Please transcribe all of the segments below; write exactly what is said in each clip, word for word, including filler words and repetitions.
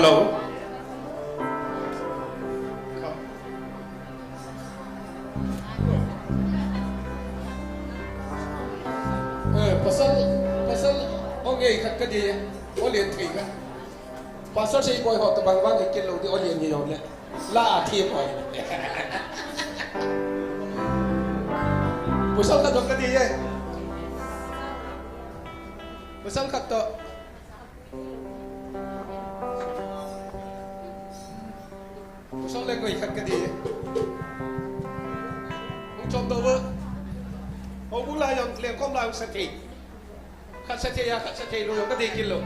Eh, pasal, pasal, o ngei khat ka di, o lien thei khat. Pasal sei boi ho tabang bang kit lou di, o lien ni lou le. La a thi boi. Pasal khat dong ka di e. Pasal khat to. Pasal le ngoi khat ka di. Hung chom to wo. Houbung la jong lengkhom la hung sa thei. Khat sa thei a, khat sa thei lou jong ka di kit lou.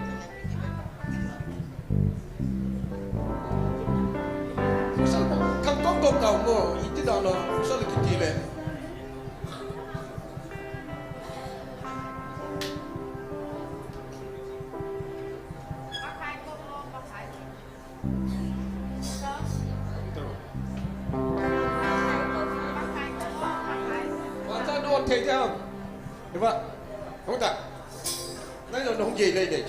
Pasal mo, kam tom tom tau mo, iti dan lo, pasal kiti le. Mata no thei jam. Diba? Hung ta. Nai no hung jei dai dai.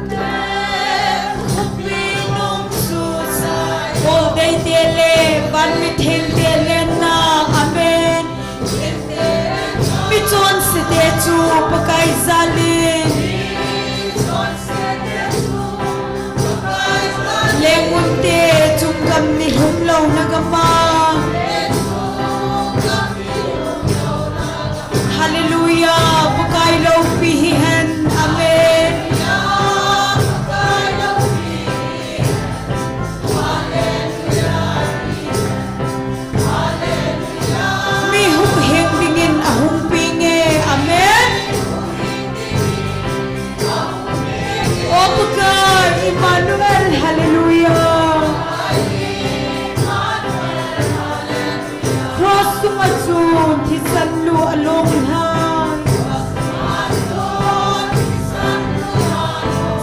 Jerusalem, khopinung Susa, Kol deite le, van mithengte lenna, amen. Michonsete chu Pakai jalin. Lengmunte chungam ni lhumlouna gama. Hallelujah, Pakai loupi hihen. Amen. Mi huhhing dingin ahung penge. Amen. O Pakai, Emmanuel, hallelujah. Cross sunga chun thisan lu along lhai.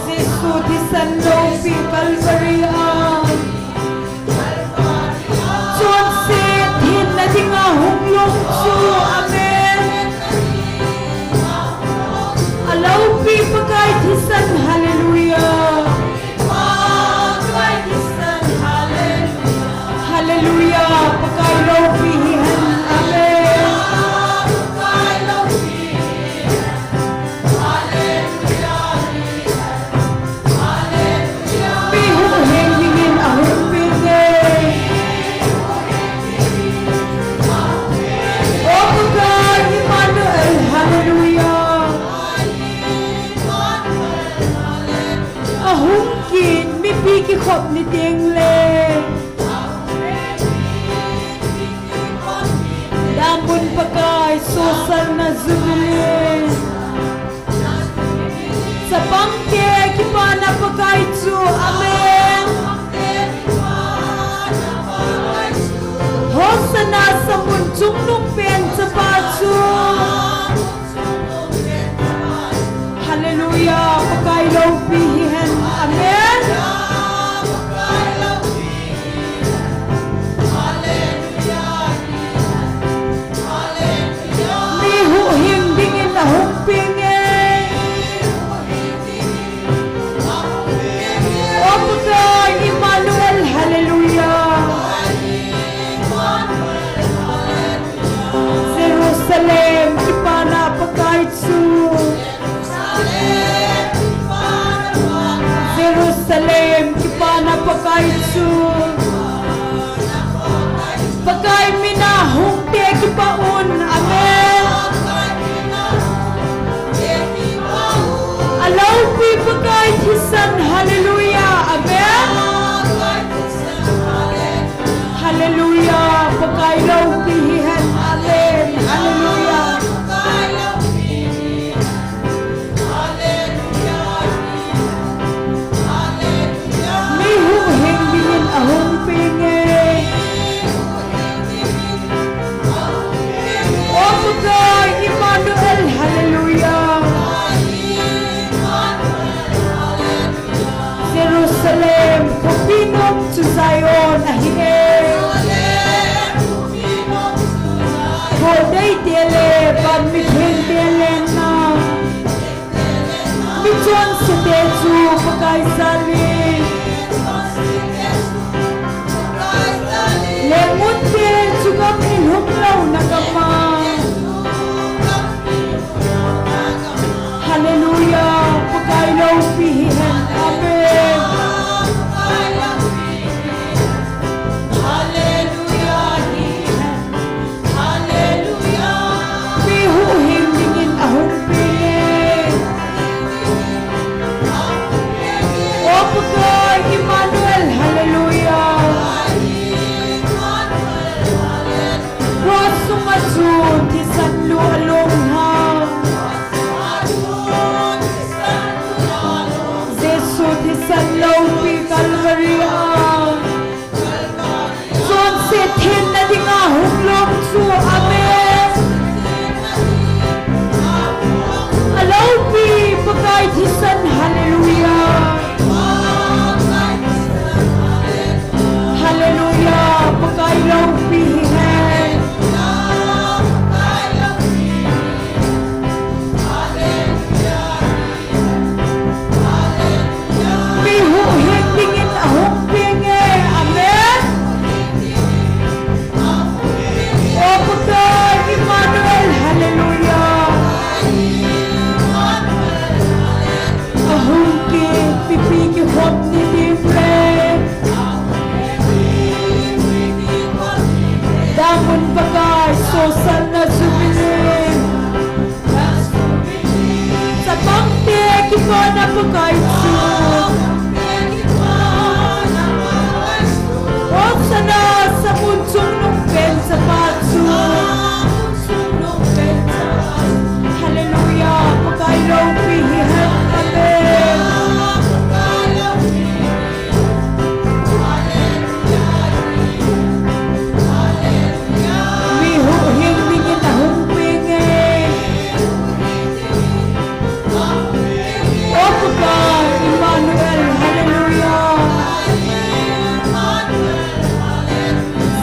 Jesu thisan loupi Calvary a. Chonset hinna dinga hung long chu, amen. Aloupi Pakai thisan, hallelujah. Hallelujah, Pakai loupi hihen, amen. Mi huhhing dingin ahung penge. O Pakai Emmanuel, hallelujah. Ahung kit mipi kikhop ni tengle. Damun Pakai, sosalna jubilee. Chapangte kipana Pakai chu, amen. Hosanna samun chungnungpen chapa chu. Hallelujah, Pakai loupi hihen. Amen. Mi huhhing dingin ahung penge. O Pakai Emmanuel, hallelujah. Jerusalem kipana Pakai chu. Jerusalem kipana Pakai chu. Pakai mina hungte kipah un. Amen. Aloupi Pakai thisan. Hallelujah. Amen. Hallelujah. Pakai loupi hihen. Amen. Goldeite le, vanmithengte lenna. Michonse te chu Pakai jal in. Lengmutte chu gamgi lhumlouna gam a. Hallelujah, Pakai loupi hihen. Amen. Hallelujah, hihen. Hallelujah. Mi huhhing dingin ahung peng e. O Pakai Emmanuel, hallelujah. Cross sunga chun thisan lu along ha. Jesu thisan loupi Calvary a. Chonset thenna dinga hung long chu, amen. Aloupi Pakai thisan, hallelujah. Hallelujah, Pakai loupi hihen. Mi huhhing dingin ahung peng e. Amen. O Pakai Emmanuel, hallelujah. Ahung kit pipi kikhop ni ding le. Damun Pakai sosanna jubilee. Chapangte kipana Pakai chu. Hosanna, samun chungnung pen chapa chu. Hallelujah, Pakai loupi hihen. Amen. Mi huhhing dingin ahung peng e. O Pakai Emmanuel, hallelujah.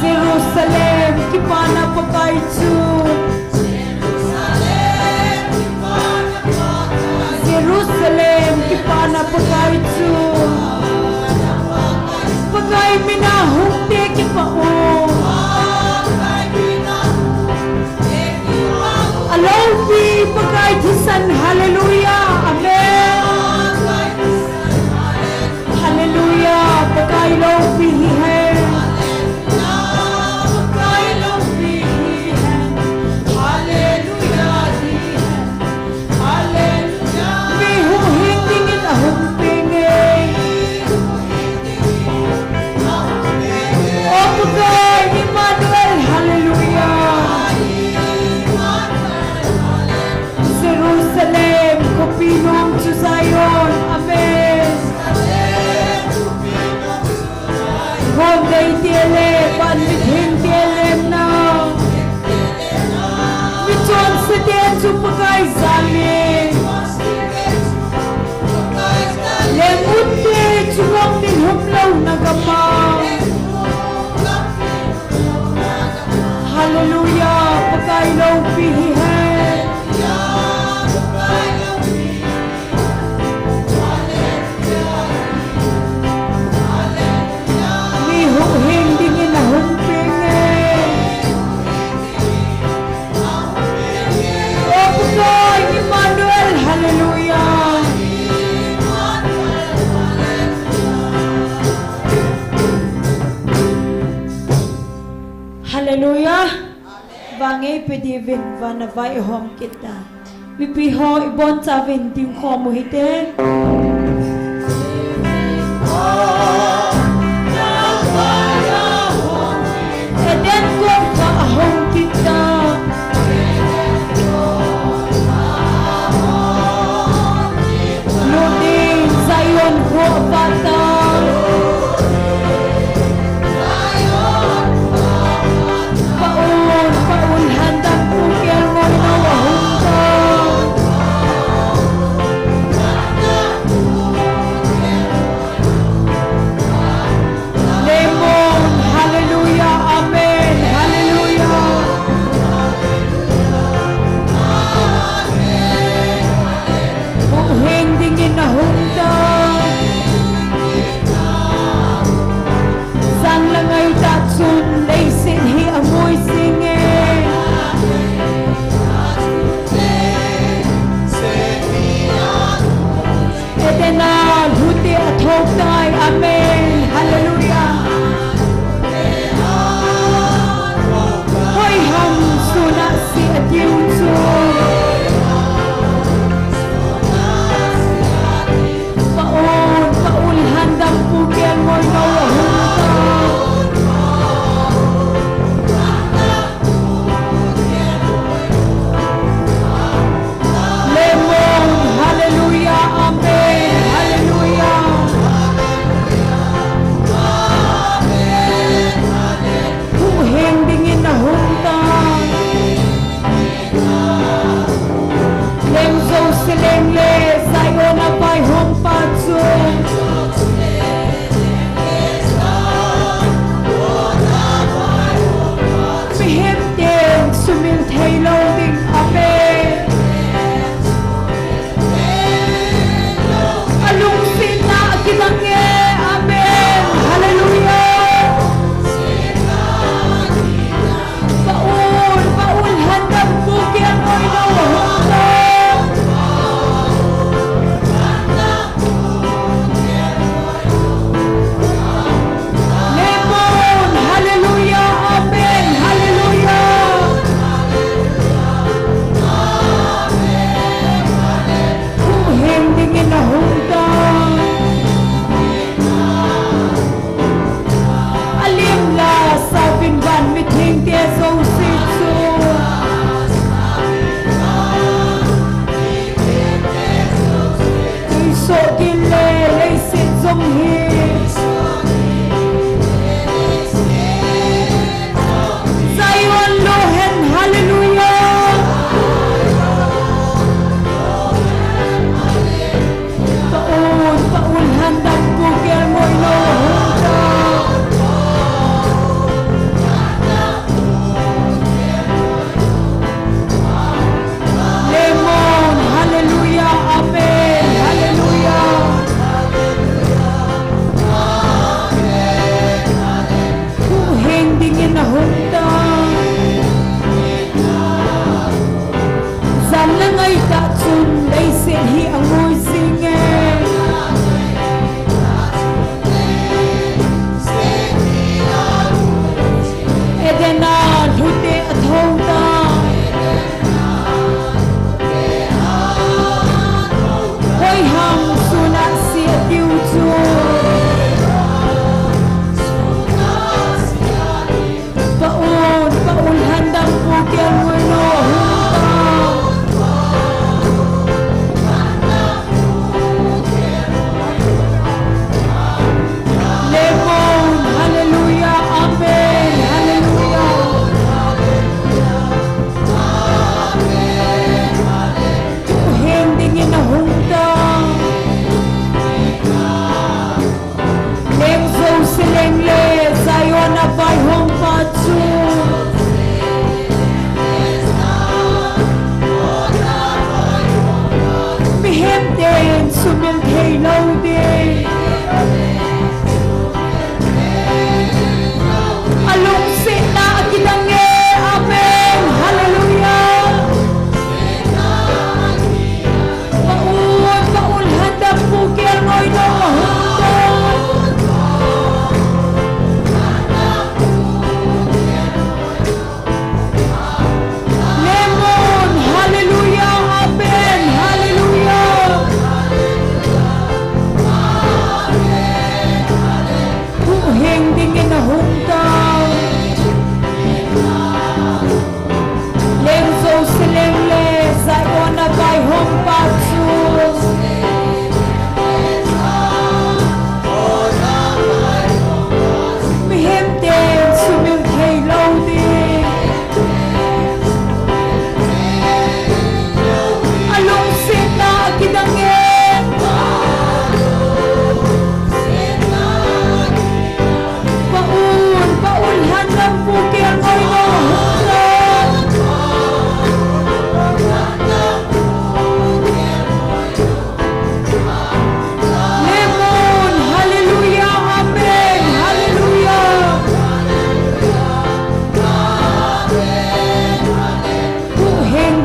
Jerusalem kipana Pakai chu. Jerusalem kipana Pakai chu. Pakai mina hungte kipah o. Aloupi Pakai thisan, hallelujah, amen. Hallelujah, Pakai loupi hihen. Pakai loupi hihen. Hallelujah hihen. Hallelujah. Mi huhhing dingin ahung peng e. O Pakai Emmanuel, hallelujah. Jerusalem khopi nom chu Zion, amen. Goldeite le vanmithengte lenna. Michonsete chu Pakai jal in. Lengmutte chu gamgi lhumlouna gam a. Hallelujah, Pakai loupi hihen. Mi huhhing dingin ahung peng e. O Pakai Emmanuel, hallelujah. Hallelujah. Vangei pe diuvin vana vai ihom kit ta. Mipi ho ibonchauvin ding khom u hite. Eden kong kha ahung kit ta. Lutding Zion kho apha ta. Paul, Paul, handam pu kelngoi nau ahung ta.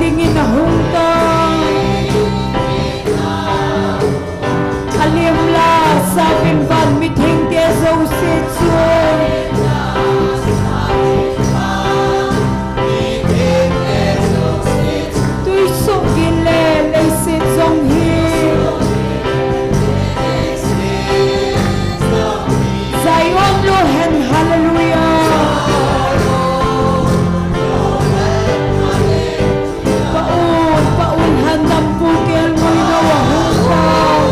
Dingin ahung tan. Alim la, sauvin van mithengte jouse chu. Tuisoh gin le leiset jong hi. Zion lo hen, hallelujah. Paul, Paul, handam pu kelngoi no ahung tan.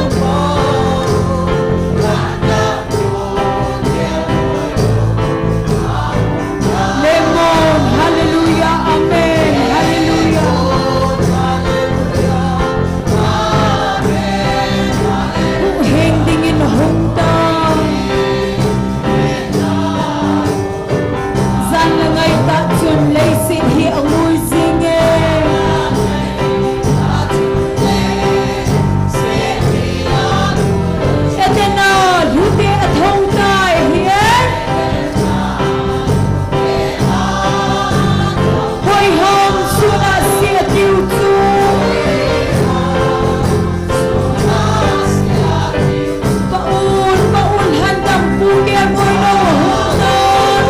Lemon, hallelujah, amen, hallelujah. Huhhing dingin ahung tan. Jan le ngai tah chun leiset hi angui jing e. Eden a lhute athou tai hi e. Hoiham suna sia tiu chu. Paul, Paul, handam pu kelngoi no ahung tan.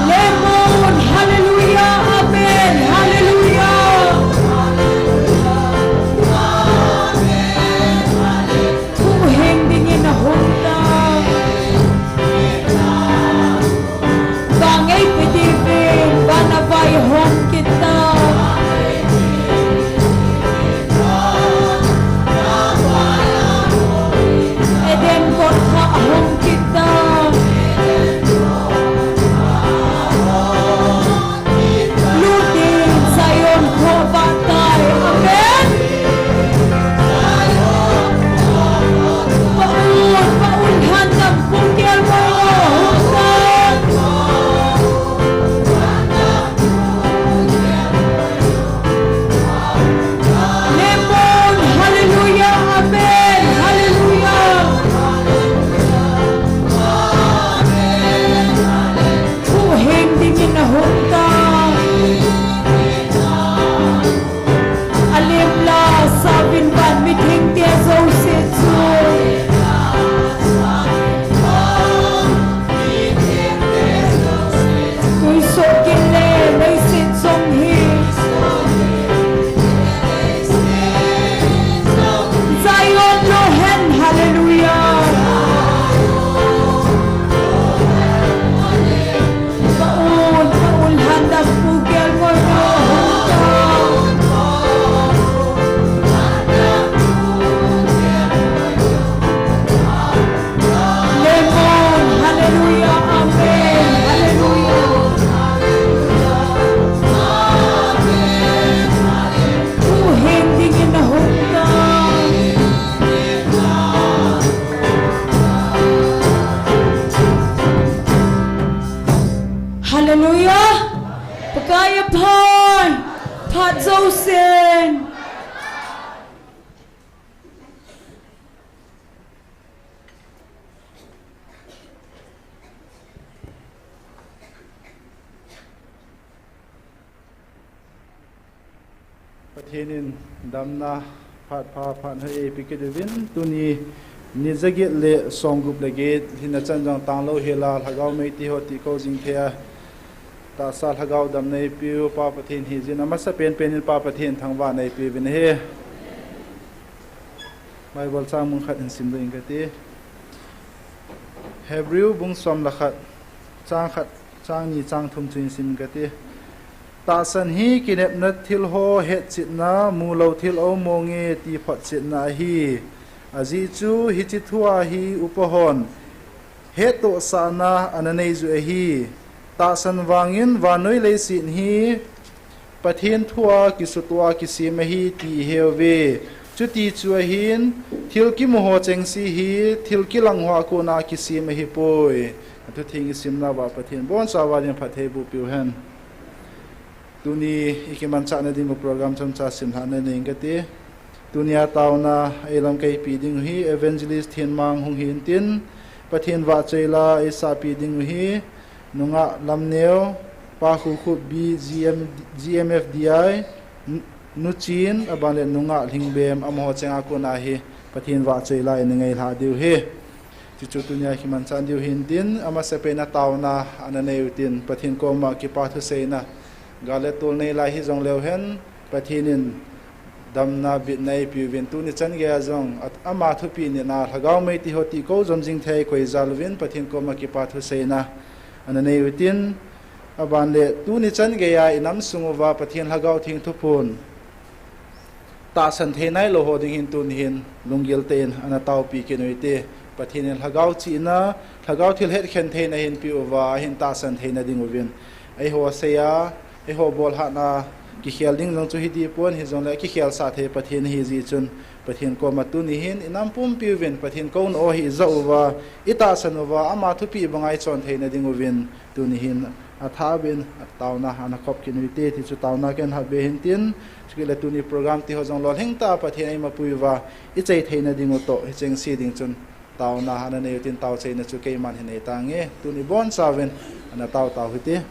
Lemon, hallelujah, amen, hallelujah. Huhhing dingin ahung tan. Vang ei pe diuvin, van a vai ahong kit tan. Eden got kha ahong kit tan. Lut ding Zion kho vah tai. Amen. Paul, Paul, handam pu kelngoi no ahung tan. Lemon, hallelujah, amen, hallelujah. Huhhing dingin ahung tan. Alim la, sauvin van mithengte jouse chu. Tuisoh gin le leiset jong hi. Zion lo hen, hallelujah. Paul, Paul, handam pu kelngoi no ahung tan. Lemon, hallelujah, amen, hallelujah. Huhhing dingin ahung tan. Hallelujah. Pakai aphan. Phat jousen. Pathen in damna phat pha phat hoi eipe kit uvin, tuni ni jaget le somgup le get, lhinna chan jong tanglou hela, lhagao meitei ho ti kou jing thei a, tahsa lhagao damna eipeu Pa Pathen hijin, amasa penpen in Pa Pathen thangvahna eipeuvin ahi. Bible chang mun khat hin simdoh inge kati. Hebrew bung som le khat, chang khat, chang ni, chang thum chu hin sim inge kati. Tahsan hi kinepna thil ho hetchetna, mulou thil aum monge ti photchetna ahi. Ajeh chu hiche thua hi upa hon hettohsahna ana nei u ahi. Tahsan vangin vannoi leiset hi Pathen thua kisutoh a kisem ahi ti iheuve. Chuti chu ahin, thil kimu ho chengse hi thil kilang hoa kona kisem ahipoi. Athutheng isimna uva Pathen boncha uva ding phatthei boh peuhen. Tuni ikimanchahna dingu program chomcha simlhahna nei inge kati. Tunia taona eilamkai pe dingu hi Evangelist Thenmang hung hintin, Pathen vahchoi la eisahpi ding u hi, nungah Lamneo, Pa Khukhup B, G M, G M F D I, Nu, Nu Chin, aban le nungah Lhingbem, amaho chenga kona hi Pathen vahchoi la ina ngailha diu hi. Chuchu tunia kimanchah diu hintin, amasapen a taona ana nei utin, Pathen koma kipa thuseina, gal le tol nei lai hijong leu hen, Pathen in damna bitna eipeuvin tuni chan geiya jong, at, ama thupeh nina, lhagao mei ti ho ti kou jom jing thei koi jal uvin, Pathen koma kipa thuseina ana nei utin, aban le tuni chan geiya inam sung uva Pathen Lhagao Theng thuphon tahsan thei nailou ho ding hin tuni hin lunggil tah in ana taopi kit u hite. Pathen in lhagao chihna, lhagao thil hetkhen theina ahin peh uva, ahin tahsan theina ding uvin. Eiho seiya, eiho bolhahna kikhel ding jong chu hiding pon, hijongle kikhelsah thei Pathen ahi jeh chun, Pathen koma tuni hin inam pumpi uvin, Pathen kouna ahi jeh uva, itahsan uva, ama thupeh banga ichon theina ding uvin, tuni hin athah beh in taona ana khop kit u hite, ti chu taona kahin lhah be hintin, chukit le tuni program ti ho jong lolhing tah a Pathen eima pui uva, ichai theina ding u toh, hicheng se ding chun taona ana nei utin taochaina chu keiman hin nei tange, tuni bonchauvin ana tao tao hite.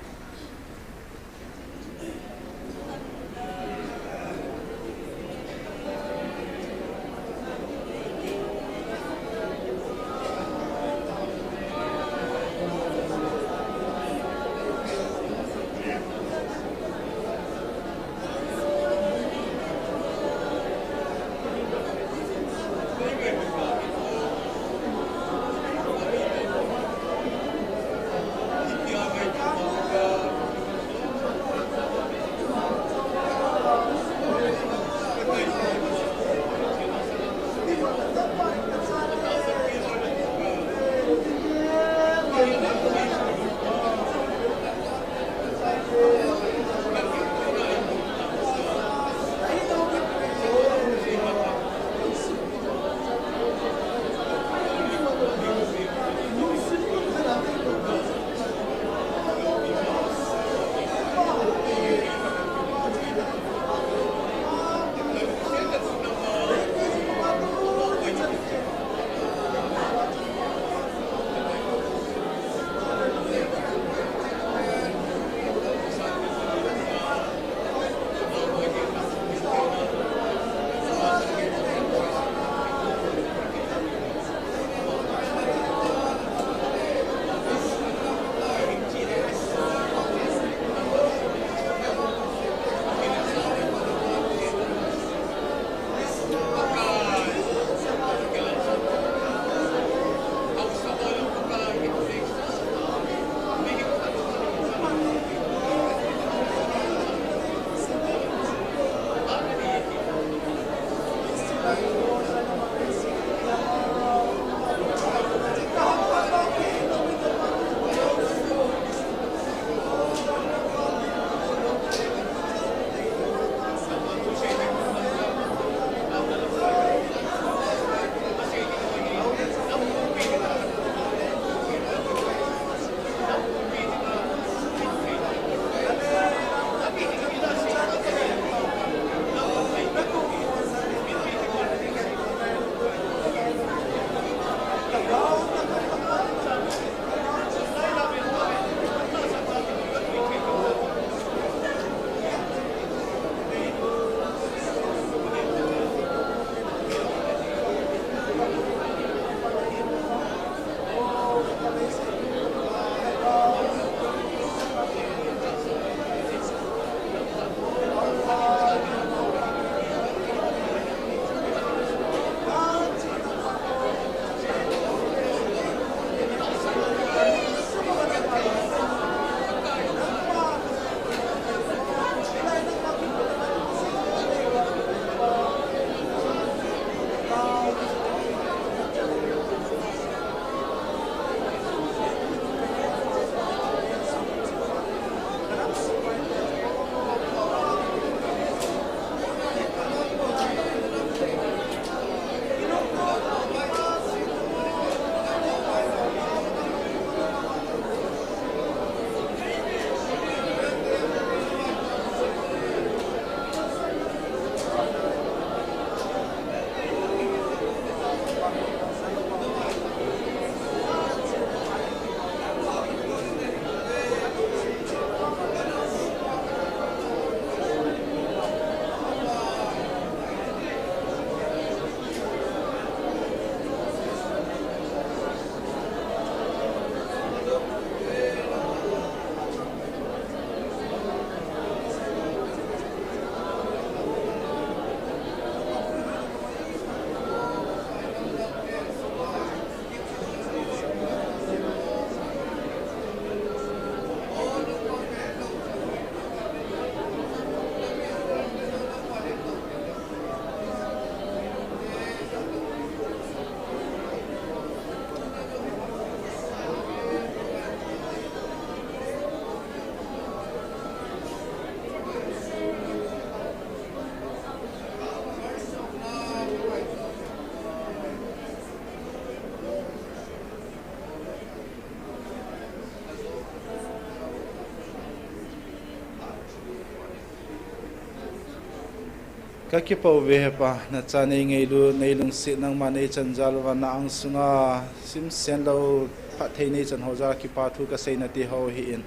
Kakipah uve Hepa, nacha neingailut, neilungset, nangma neichan jal uva na angsunga simsen lou phatthei neichan ho jal a kipa thu kasei nati ho ahin.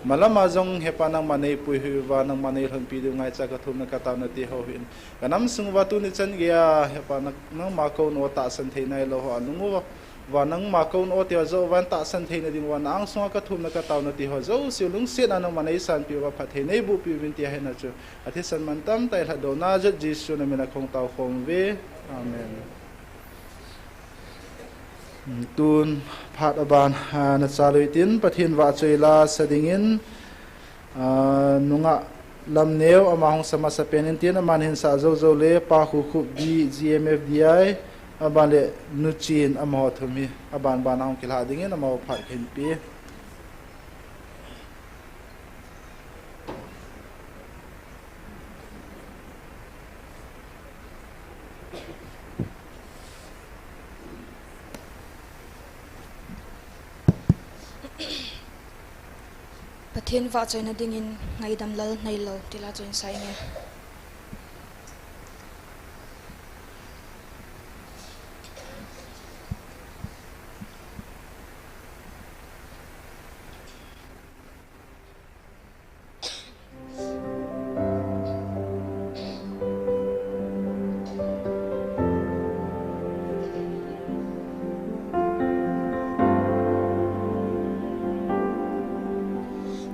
Malama jong Hepa nangma neipuihoi uva, nangma neilhonpi diu ngaicha kathum na katao nati ho ahin. Kanam sung uva tuni chan geiya Hepa nang, nangma kouna tahsan thei nailou ho a nung uva, uva nangma kouna te ho jou uva tahsan theina ding uva na angsunga kathum na katao nati ho jouse lungsetna nangma neisanpi uva phatthei neibohpi uvin tia hena chu athisan mantam tah a lhatdohna jat Jesu na min a kahung tao khom uve. Amen. Tun phat aban, ah, nachal uhitin Pathen vahchoi la sa dingin, ah, nungah Lamneo ama hung sa masapen in tin, aman hin sah joujou le Pa Khukhup D, G M F D I, aban le Nu Chin amaho thum hi aban ban a hung kilha dingin amaho phat kahin pe. Pathen vahchoina dingin Ngaidam Lal Neilou ti la chu hin sa inge.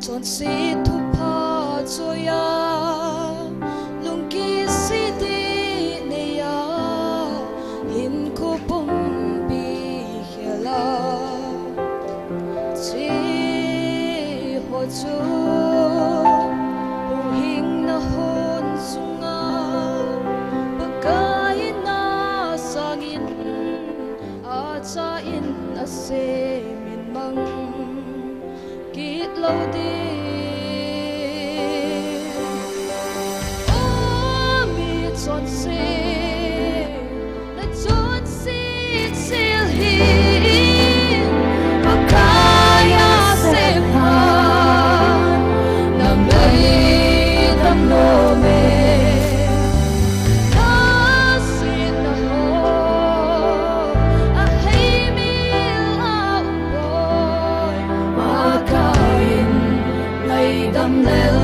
Chonset thupha choiya, lungkit sese neiya, hinkho pumpi khela. Hiche ho chu huhhingna hon sunga Pakai in asangin, achain asemin mang kit lou ding. O mi chonse, nachonset sel hin, Pakai asem lhan, nangaidam nom e. Nasetna ho aheimil a um poi, Pakai in ngaidam lel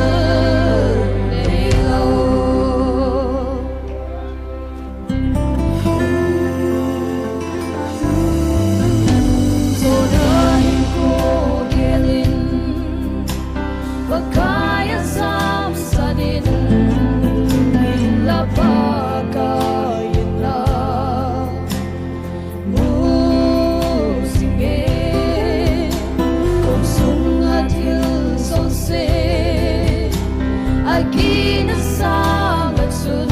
neilou. Jonah hinkho gelin, Pakai ajamsan in, hinla Pakai in amu jing e. Kom sunga thil jouse agihna sanga chun,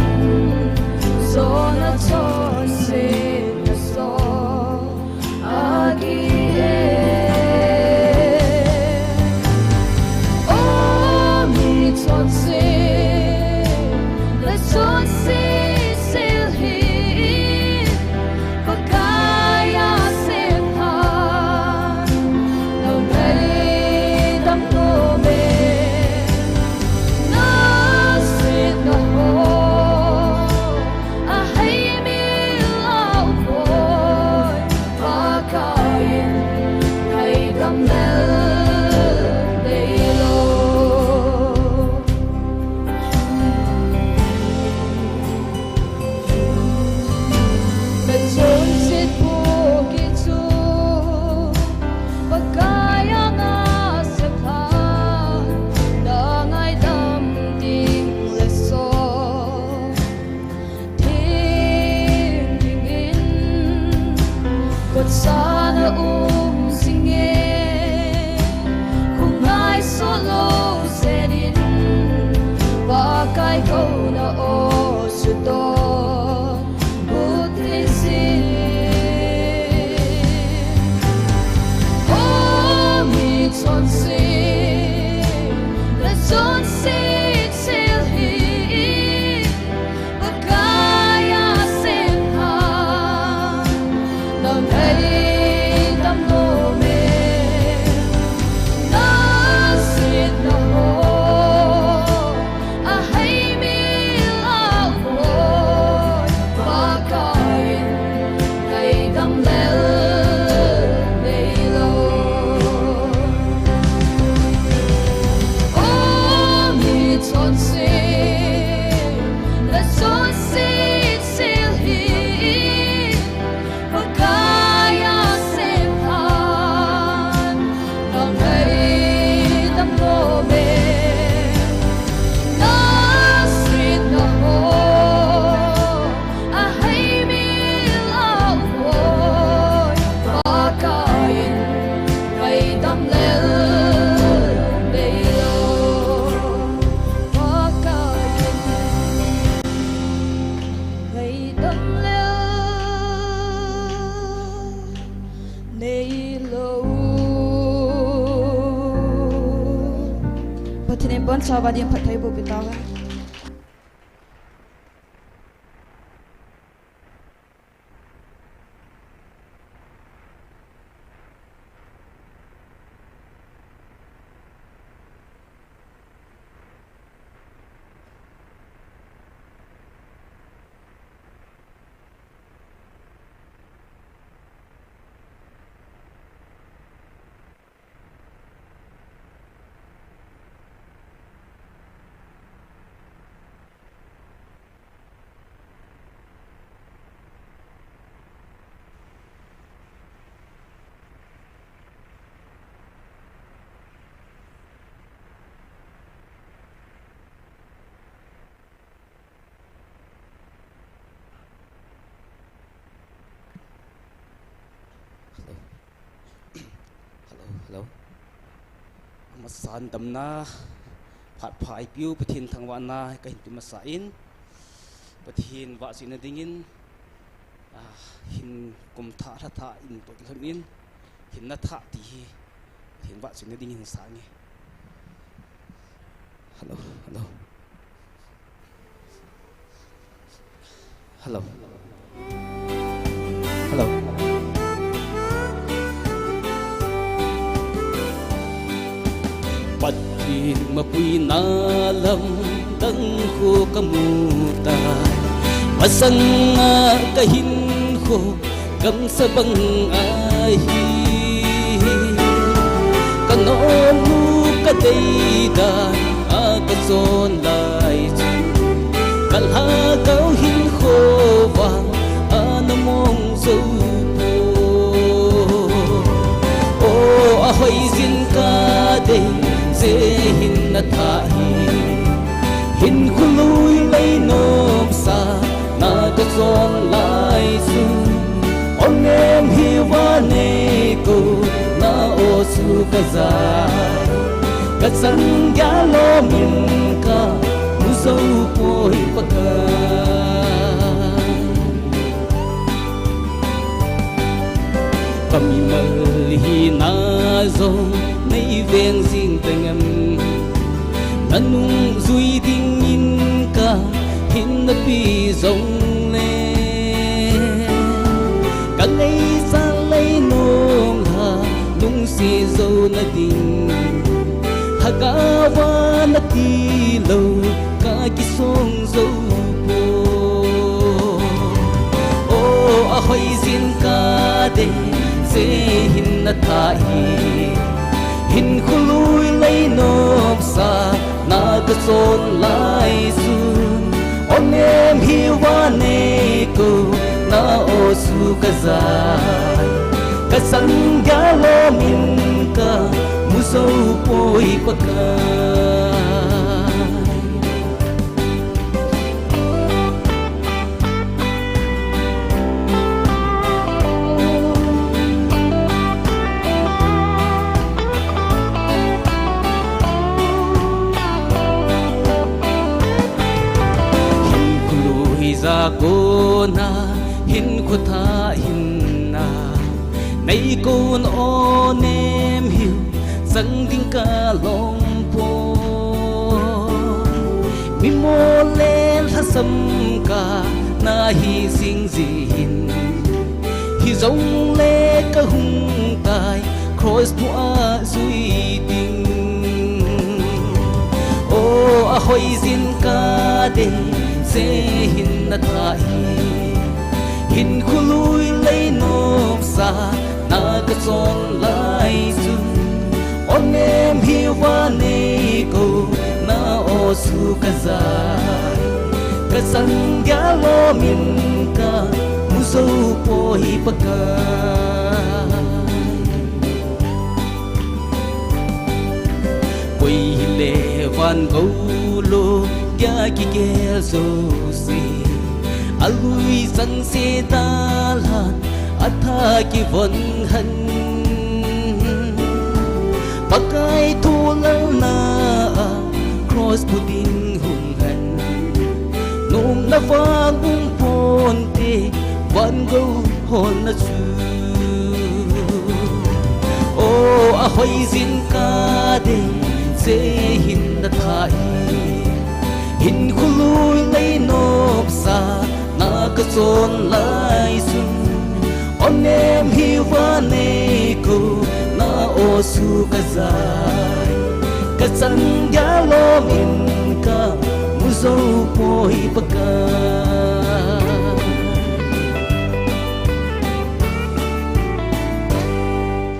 Jonah chonsetna joh agih e. O mi chonse, nachonset sel hin, Pakai asem lhan, nangaidam nom e. Nasetna ho aheimil a um poi, Pakai in ngaidam lel neilou. Nachonset pohgih chu Pakai anga sem lhan, nangaidam ding le sot. Theng dingin kotsan a um jing e, khongai soh lou jeh in, Pakai kouna aw sudoh but thei jin. O mi chonse, nachonset sel hin, Pakai asem lhan, nangaidam nom e. Nasetna ho aheimil a um Damlel neilo, Pakai in. Ngaidam lel neilo. Pathen in bonchauva ding phatthei boh peh tauhen. Hello. Hello, hello. Amasan damna, phat pha eipiu Pathen thangvahna kahin pe masa in, Pathen vahchoina dingin, ah, hin kum thah, lha thah in toh kilhon in, hinna thah ti hi Pathen vahchoina dingin sang e. Hello, hello. Hello. Hello. Pathen mapuina lamdang kho kamu tai. Masanga kahinkho gamsa bang ahi. Kanopnu kadei dan a kachon lai chu, kalhagao hinkho vang ana mong jou poi. O, ahoi jin kadei, je hinna thah hi. Hinkho lui lei nopsa na kachon lai chu, o nem hi va nei ko, na o chu kajai. Kachang gya lom in kamu jou poi Pakai. Kamimal hina jong nei veng jing teng em? Nanungjui dingin kahin napi jongle, kanei chan lei nung ha nungse jou na ding, lhagao va nati lou kakisong jou poi. O, ahoi jin kadei, je hinna thah hi. Hinkho lui lei nopsa na kachon lai chun, o nem hi va nei ko, na o chu kajai. Kachang gya lom in kamu jou poi Pakai. Hinkho lui ja kona, hinkho thah hinna nei kon, o nem hiu chang ding kalom poi. Mimo le lhasam kana hi jing jin, hijongle kahung tai cross thu a jui ding. O, ahoi jin kadei, je hinna thah hi. Hinkho lui lei nopsa na kachon lai chun, o nem hi va nei ko, na o chu kajai. Kachang gya lom in kamu jou poi Pakai. Koi hile van gou lou gya kigel jouse, alui chang se dalhan, atha kivon han. Pakai tholalna a cross pu ding hung hen. Nopna vang um ponte, van gou holna chu. O, ahoi jingkah ding, che hin na tha hi. Hinkho lui lei nopsa, na ka chon lai chun. O nem hi va nei ko, na o su ka jai. Ka chan dia lom in ka mu jou poi Pakai.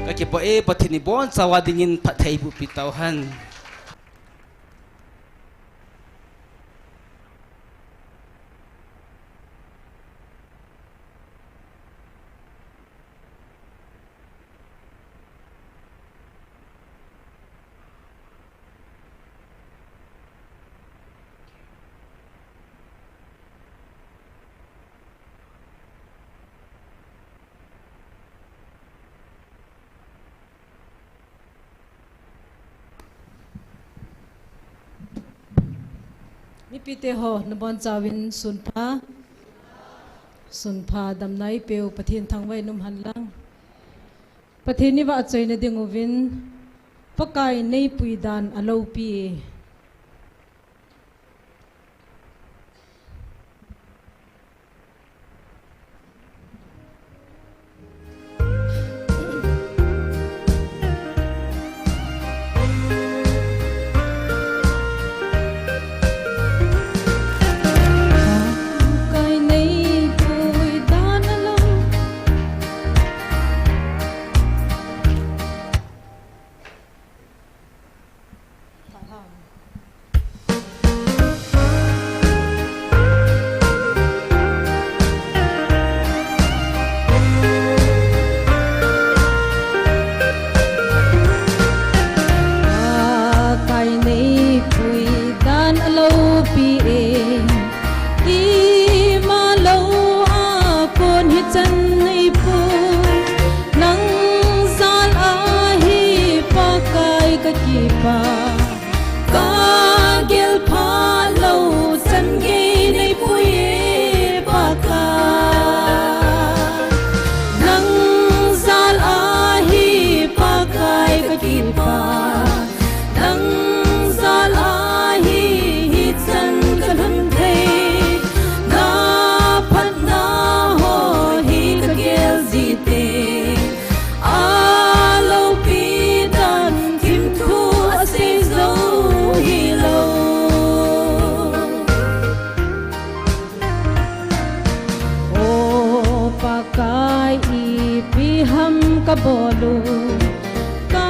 Ka kipah e, Pathen in ibon chauva dingin phatthei boh pi tau hen. Mipite ho, nabon chauvin sun pha. Sun pha, damna eipeu Pathen thangvah in um hen lang. Pathen ivahchoina ding uvin, Pakai neipui dan aloupi e. Pakai neipui dan alou. Pakai neipui dan aloupi e. Ima lou a kon hichan neipui. Nang jal a hi Pakai ka kipah. Ka gel pha lou chan gei neipui e Pakai. Nang jal a hi Pakai ka kipah. Nang jal a hi hichan ka lhun thei. Na phatna ho hi ka gel jing te. Aloupi dan thim thu asei jou hilou. O Pakai, ipi ham kabol u, ka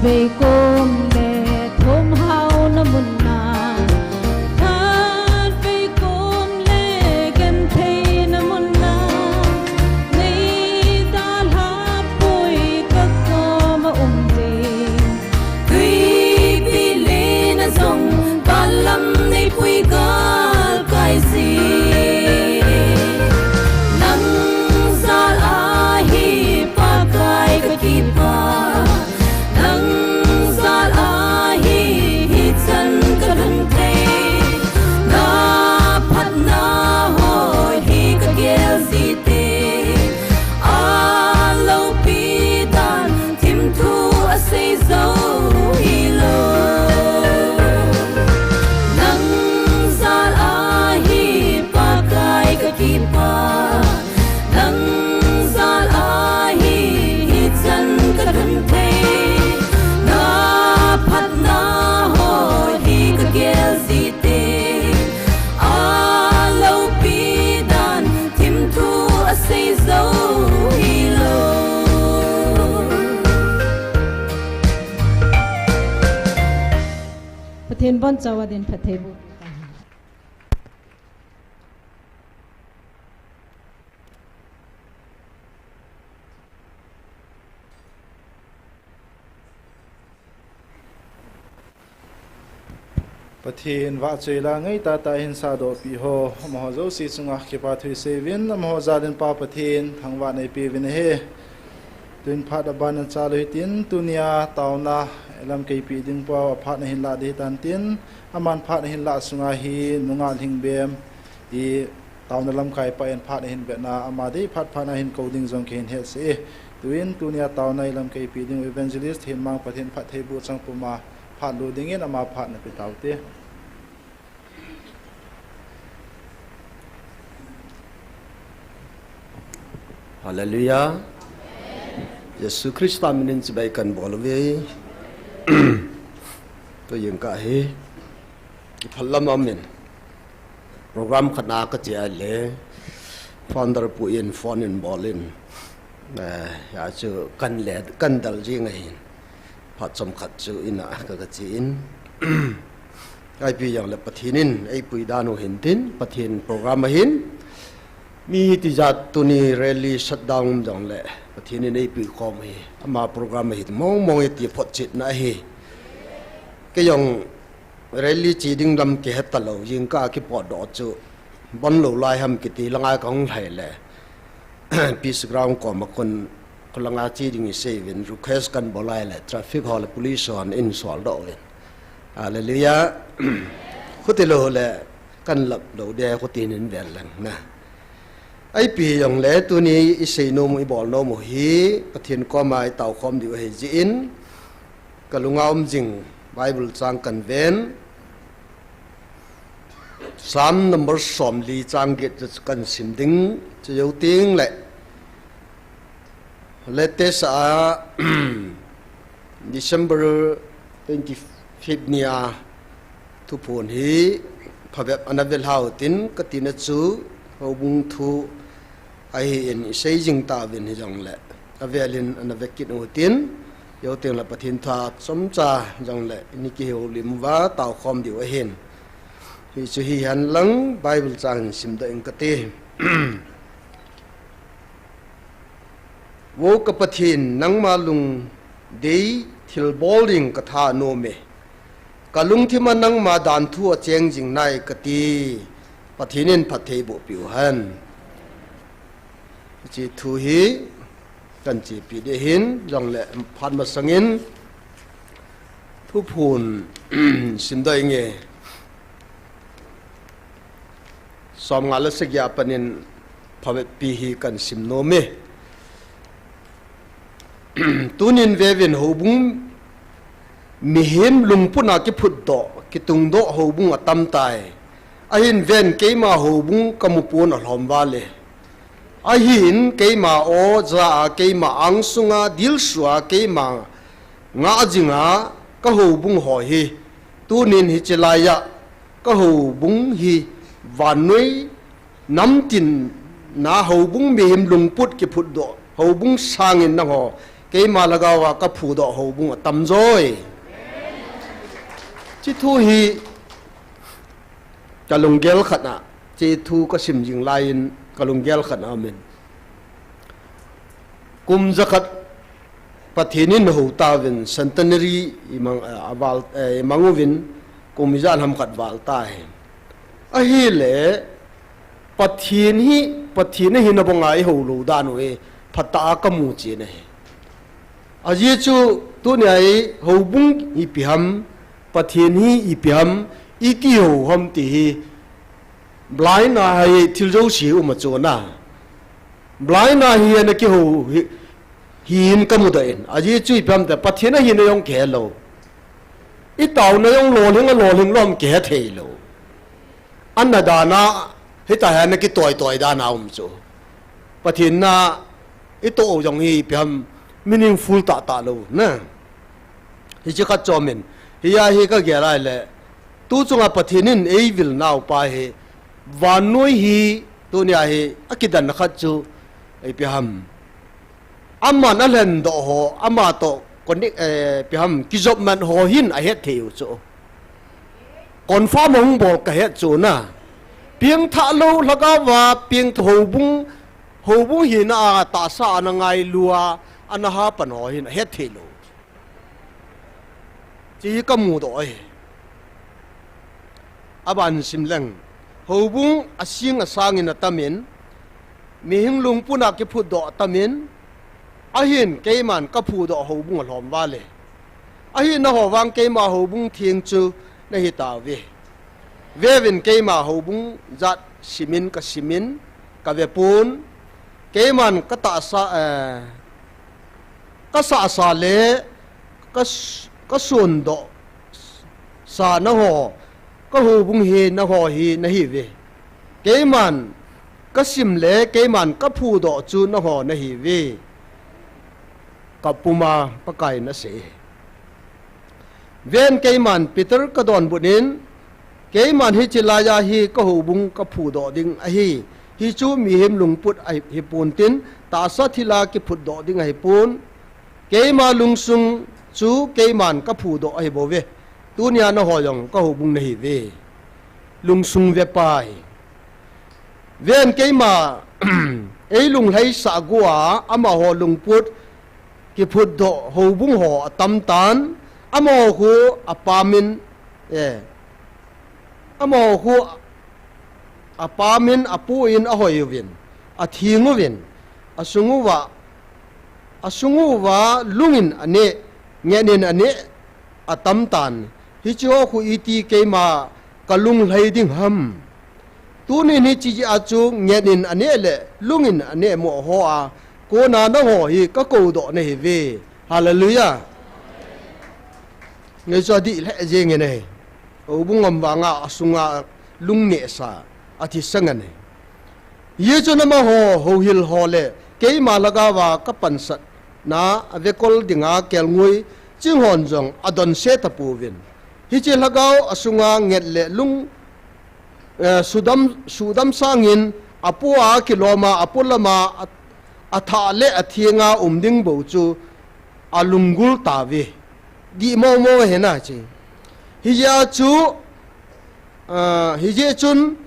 Vei kom le thum hauna munna, khat vei kom le gentheina munna, nei dalha pui ka koma um ding. Tuipi lena jong kalam nei pui gal kai si. Nang jal ahi Pakai ka kipa. Nang jal ahi hichan ka lhun thei. Na phatna ho hi ka gel jite. A lopi dan thim thu a sei zo hi lo. Nang jal ahi Pakai ka kipa. Nang jal ahi hichan ka lhun thei. Na phatna ho hi ka gel jite. A lopi dan thim thu a sei zo hi lo. Pathen bon chawa din phatthei bu. Pathen vahchoi la ngai tata hin sadoh pi ho, amaho jouse chunga kipa thu i seiyuvin, amaho jal in Pa Pathen thangvahna i peuvin ahi. Tuin phat aban a chalo hitin, tunia taona lamkai pi ding pa, aphat na hin la ding hitan tin, aman phat na hin la sunga hi nungah Lhingbem i taona lamkai pa in phat na hin vetna, ama dei phat phat na hin kou ding jong kahin hetsah e. Tuin tunia taona i lamkai pi ding Evangelist Thinmang Pathen phatthei bu chang puma phat lut dingin ama phat na pe taute. Hallelujah. Jesu Christa minin chibai kan bol uve. Tuin ka hi. Kiphalam amin. Program khat na ka che a le. Founder pu in phone in bol in. Eh, ya chu kan le, kan dal jing ahin. Phat chomkhat chu ina ka, ka che in. Ipi jong le Pathen in eipui dan u hin tin, Pathen program ahin. Mi tijat tuni rally shutdown jong le Pathen in eipui khom hi. Ama program ahin mong mong e ti photchetna ahi. Kei jong rally che ding lam kihe talou, jingkah kipotdoh chu bon lou lai ham kiti langa kahung lhai le. Peace Ground koma kon, kon langa che ding i seiyuvin, request kan bol lai le, traffic ho le police hon in soldoh uvin. Hallelujah. Khuti lou le, kan lap lou de, khuti nin vel lang na. Ipi jong le, tuni i seinom u, i bolnom u hi, Pathen koma i taokhom diu ahi jeh in, ka lunga um jing Bible chang kan ven. Psalm number somli chang get chu kan sim ding, chu jou teng le. Latest a, December twenty-fifth nia thuphon hi phabep ana ve lhau tin ka tina chu houbung thu ahin i sei jing tauvin hijong le, avel in ana ve kit u tin, jou teng le Pathen thu chomcha jong le, i kihoulim uva taokhom diu ahin. Hichu hihen lang Bible chang hin simdoh ing kate. Vo ka Pathen, nangma lungdei thilbol ding ka thanom e. Ka lungthim a nangma danthu a cheng jing nai kati. Pathen in phatthei boh piu hen. Hiche thu hi kan chepi ding ahin, jong le phat masang in thuphon simdoh inge. Somnga le sagi a pat in phabep pi hi kan sim nom e. Tunin veuvin houbung mihem lungput a kiphutdoh, kitungdoh houbung atam tai. Ahin ven keima houbung ka mupon alhom val e. Ahin keima aw ja a keima angsunga dilsu a keima ngah jinga ka houbung ho hi. Tunin hiche laiya ka houbung hi vannoi namtin na houbung mihem lungput kiphutdoh, houbung sangin nangho Keima lhagao a kaphudoh houbung atam joi. Hiche thu hi kalunggel khat a, hiche thu kasim jing laiyin kalunggel khat a aumin. Kum jakhat Pathen in ahou tauvin, centenary imang, eh, aval, eh, imang uvin, kum ijat ham khat val tahi. Ahile, Pathen hi, Pathen ahina banga ihou lou dan u hi, phatah a kamu chen ahi. Ajeh chu, tunia hi houbung hi ipi ham, Pathen hi ipi ham, iti hou ham ti hi, blind a hi thil jouse um a chun a. Blind a hi ana kihou hi, hi in kamudoh in. Ajeh chu ipi ham tia, Pathen ahina jong kihe lou. Itaona jong lolhing a lolhing lom kihe thei lou. Ana dan a, hita hi ana kitoi toi dan a um chu. Pathen na itoh u jong hi ipi ham meaningful tahtah lou, na. Hiche khat chom in, hia hi kagel a ahile, tu chunga Pathen in eivil naupa hi, vannoi hi, tunia hi, akidan khat chu, ipi ham. Aman alhendoh ho, ama toh, connect, eh, ipi ham, kijopmat ho hin ahet thei u chu. Confirm ahung bol kahet chu na. Pengthah lou lhagao a, pengthah houbung, houbung hina a tahsa ana ngailu a, ana hapan ho hin ahet thei lou. Hiche hi kamudoh ahi. Aban sim leng. Houbung asing asangin atamin, mihem lungput a kiphutdoh atamin, ahin keiman kaphudoh houbung alhom val e. Ahin nangho vang keima houbung theng chu nahi tauve. Veuvin keima houbung jat simin kasimin, kavepon, keiman katahsa, eh, kasahsa le kas-, kasundoh sa nangho, kahoubung hi nangho hi nahiuve. Keiman kasim le keiman kaphudoh chu nangho nahiuve. Kapuma Pakai in asei. Ven keiman Peter kadonbut in, keiman hiche laiya hi kahoubung kaphudoh ding ahi. Hichu mihem lungput ahi, hipon tin, tahsa thila kiphutdoh ding ahipon. Keima lungsung chu keiman kaphudoh ahibouve. Tunia nangho jong kahoubung nahiuve. Lungsung vepa hi. Ven keima, eilunglhaisah gua, amaho lungput kiphutdoh houbung ho atamtan, amaho khu apamin, eh, amaho khu apamin, apuin, ahoiuvin, athinguvin, asunguva, asunguva lungin ane, ngetnin ane, atamtan. Hicheho khu iti keima kalunglhai ding ham. Tunin hiche jeh a chu ngetnin ane le lungin ane mo hoa kona nangho hi kakoudoh nahiuve. Hallelujah. Ngaicha dih lheh jengin ahi. Houbung um vanga asunga lungnehsa athisan ahi. Hichun amaho, houhil ho le keima lhagaova kapansatna avekol dinga kelngoi chinghon jong adonse tapouvin. Hiche lhagao asunga nget le lung, eh, sudam, sudam sangin apoa kiloma, apo lama, a, athah le athenga um ding bou chu alunggul tauve. Dih momo hina che. Hijeh chun, ah, hijeh chun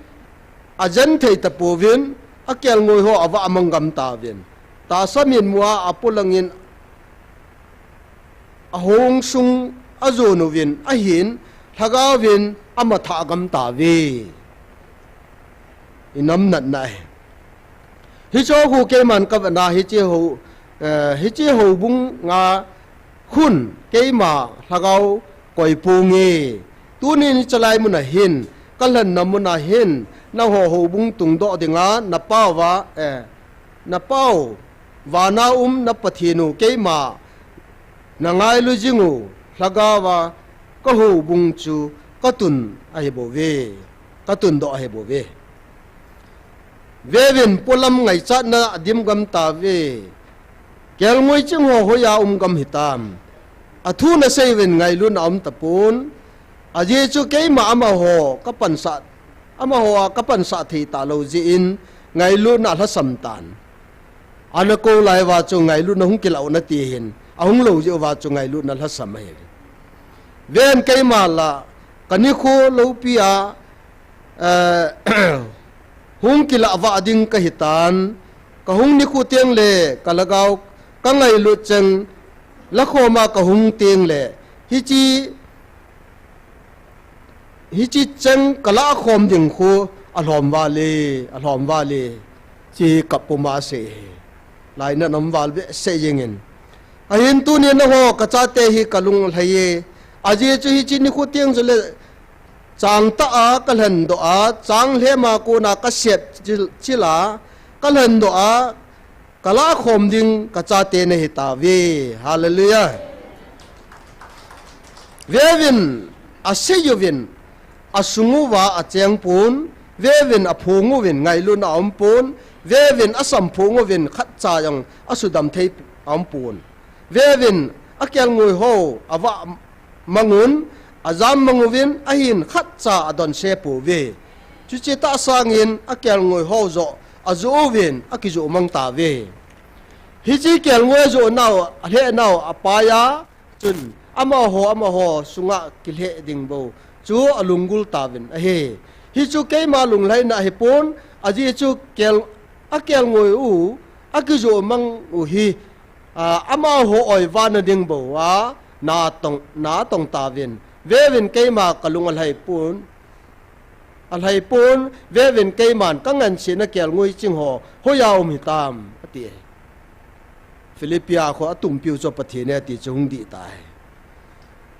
ajen thei tapouvin, akelngoi ho avah amang gam tauvin. Tahsa mitmua apolangin ahong sung ajon uvin, ahin lhagaovin amathah gam tauve. Inam natna ahi. Hicheho khu keiman kavetna hiche ho, eh, hiche houbunga khun keima lhagao koiponge. Tunin hichelai muna hin, kalhenna muna hin, nangho houbung tungdoh dinga napaova, eh, napao, vana um na Pathen u keima nangailu jing u lhagaova kahoubung chu katun ahibouve, katundoh ahibouve. Veuvin polam ngaichatna adim gam tauve. Kelngoi chingho hoiya um gam hitam. Athu naseiuvin ngailutna aum tapon. Ajeh chu keima amaho kapansah, amaho a kapansah thei talou jeh in ngailutna alhasam tan. Ana kou lai uva chu ngailutna hung kilah u nati hin, ahung lou jeh uva chu ngailutna lhasam ahi. Ven keima la, ka nikho loupi a, eh, hung kilah vah ding ka hitan, ka hung nikho teng le, ka lhagao, ka ngailut cheng, lakhom a ka hung teng le, hiche, hiche cheng ka lakhom ding khu alhom vale, alhom vale, chi kap puma asei hi. Lainat um val behseh jengin. Ahin tunin nangho ka chate hi ka lung alhai e. Ajeh chu hiche nikho teng chule chang tah a ka lhendoh a, chang lhem a kona ka sep chil, chil a, ka lhendoh a, ka lakhom ding ka chate nahi tauve. Hallelujah. Veuvin, asei uvin, asung uva acheng pon, veuvin aphong uvin, ngailutna aum pon, veuvin asamphong uvin, khatcha jong asudam thei aum pon. Veuvin, akelngoi ho, avah mang un, ajam mang uvin, ahin khatcha adonse pouve. Chuche tah sangin, akelngoi ho joh, ajoh uvin, akijoh mang tauve. Hiche kelngoi ajoh nau, alheh nau, apai a, chun, amaho, amaho, sunga kilheh ding bou chu alunggul tauvin ahi. Hichu keima lunglhaina ahipon, ajeh chu kel, akelngoi u, akijoh mang u hi, a, amaho oivana ding bou a, natong, natong tauvin. Veuvin keima ka lung alhai pon, alhai pon, veuvin keiman ka ngansena kelngoi ching ho, hoiya um hitam, ati. Philippi a kho atumpiu chu Pathen e ti chu hung dih tai.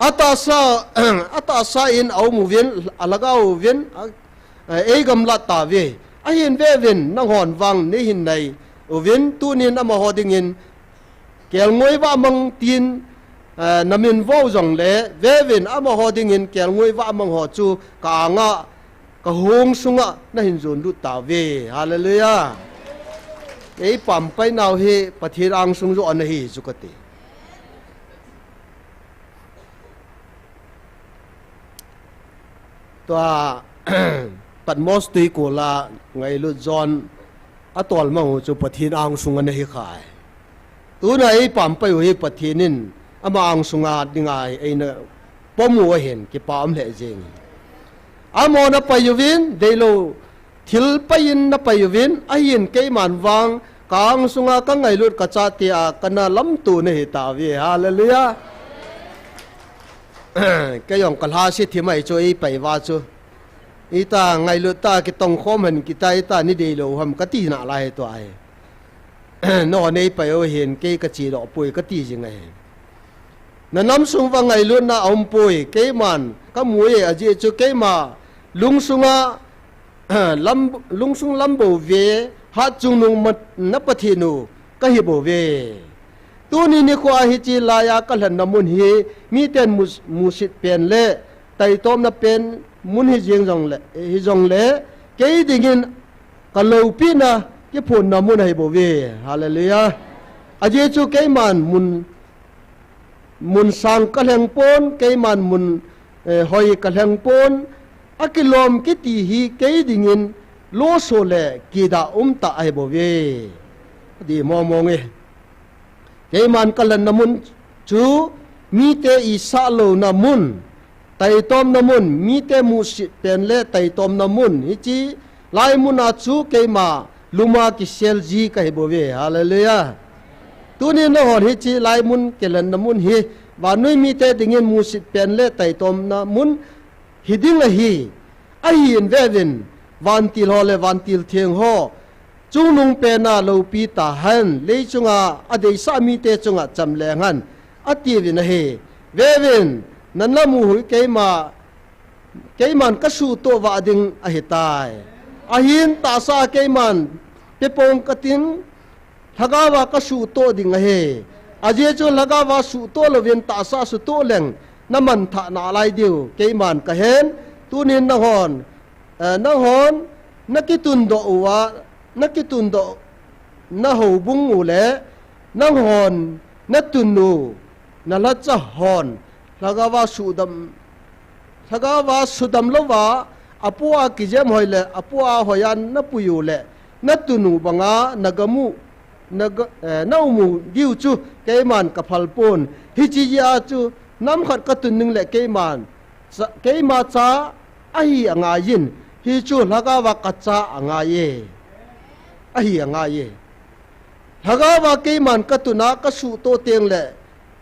Atahsa, atahsa in aum uvin, alhagao uvin, a, a, eigamlat tauve. Ahin veuvin, nanghon vang neihin nai uvin, tunin amaho dingin, kelngoi vah mang tin, eh, namin vo jongle, veuvin amaho dingin kelngoi vah mang ho chu ka anga, ka hong sunga nahin jon lut tauve. Hallelujah. Eipampai nau hi Pathen angsung joh ana hi chu kati. Tua, Patmos tuikol a ngailut jon atol mang u chu Pathen angsung ana hi khai. Tuna eipampai u hi Pathen in ama angsunga dinga eina pom u ahin kipa um lheh jeng. Amaho napai uvin, deilou thil pai in napai uvin, ahin keiman vang, ka angsunga ka ngailut ka chate a, kana lamto nahi tauve. Hallelujah. Kei jong ka lhase thim ahi chu eipai uva chu. Ita ngailut ta kitong khom hen kita ita ni deilou ham kati nalai tua hi. Nangho neipai u hin kei kache doh poi kati jing ahi. Nanam sung uva ngailutna aum poi, keiman kamu e, ajeh chu keima lungsunga, lam, lungsung lam bou ve, hatchungnung ma, na Pathen u kahi bouve. Tuni nikho a hiche laiya kalhenna mun hi, miten mu, musit pen le taitomna pen mun hijeng jongle, hijongle, kei dingin kaloupina kiphonna mun ahi bouve. Hallelujah. Ajeh chu keiman mun, mun sang kalheng pon, keiman mun, eh, hoi kalheng pon, akilom kiti hi kei dingin loso le kidah umtah ahi bouve. Adi mong mong e. Keiman kalhenna mun chu mite isah louna mun, taitomna mun, mite musit pen le taitomna mun, hiche lai muna chu keima luma kisel ji kahi bouve. Hallelujah. Tuni nahon hiche lai mun kilhenna mun hi, vannoi mite dingin musit pen le taitomna mun hiding ahi. Ahin veuvin, vantil ho le vantil theng ho, chungnung pena loupi tahen, leichunga adeisah mite chunga chamleng hen, atiuvin ahi. Veuvin, nanamu hi keima, keiman kasuhtoh vah ding ahitai. Ahin tahsa keiman pepong kating, lhagaova kasuhtoh ding ahi. Ajeh chu lhagaova suhtoh louvin tahsa suhtoh leng, namanthah nalai diu, keiman kahen, tunin nanghon, eh, nanghon, nakitundoh uva, nakitundoh, nahoubung u le, nanghon, natun u, nalhacha hon, lhagaova sudam, lhagaova sudam louva, apoa kijem hoi le, apoa hoiya napui u le, natun u banga, nagamu, na, eh, na um u diu chu keiman ka phal pon. Hiche jeh a chu nam khat ka tun ding le keiman cha, keima cha ahi angai in, hichu lhagao a ka cha angai e. Ahi angai e. Lhagao a keiman ka tun a ka suhtoh teng le,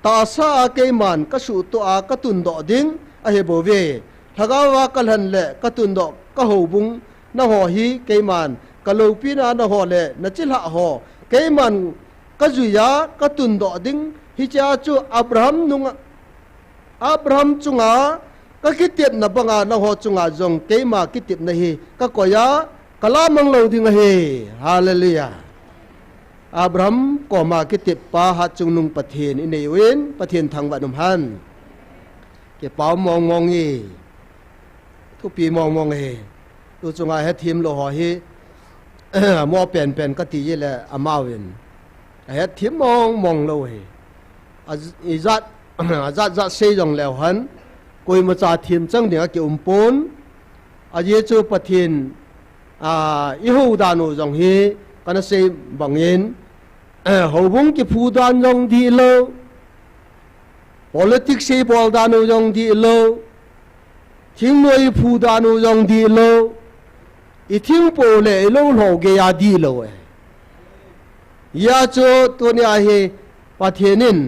tahsa a keiman ka suhtoh a ka tundoh ding ahi bou ve. Lhagao a ka lhen le ka tundoh ka houbung nangho hi keiman ka loupina nangho le na chilhah ho, keiman ka jui a ka tundoh ding. Hiche a chu Abraham nunga, Abraham chunga ka kitepna banga nangho chunga jong keima kitepna hi ka koi a ka lamang lou ding ahi. Hallelujah. Abraham koma kitep pa hatchungnung Pathen i nei uvin, Pathen thangvah in um hen. Kipah mong mong e. Thupi mong mong e. Tu chunga hethem lou ho hi, mo pen pen ka ti e le amauvin ahethem mong mong lou e. A, ijat, ajat jat sei jong leu hen, koima cha them chang ding a ki um pon. Ajeh chu Pathen, a, i hou dan u jong hi, kana sei bangin, houbung kiphu dan jong dih lou, politics i bol dan u jong dih lou, thingnoi i phu dan u jong dih lou, i thingpo le i lou lhou gei a dih lou e. Hijeh chun tuni a hi Pathen in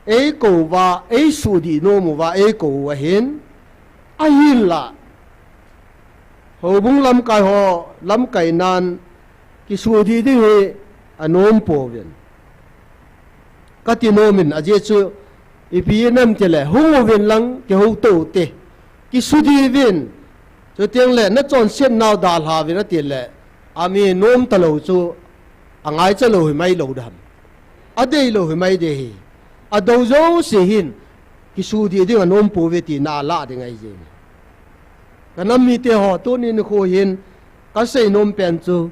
eikou uva, eisuhdih nom uva eikou u ahin, ahinla houbung lamkai ho, lamkai nan kisuhdih ding hi anom pouvin. Ka ti nom in, ajeh chu ipi nam ti le, hung uvin lang kihouto ute. Kisuhdih uvin. Chuteng le, na chonset nau dalha uvin ati le, ami nom talou chu, angaicha lou hi mai lou dam. Adei lou hi mai dei hi. Adou jouse hin, kisuhdih ding anom pouve tina alah ding ahi jeng. Ka nam mite ho, tuni nikho hin, ka sei nom pen chu,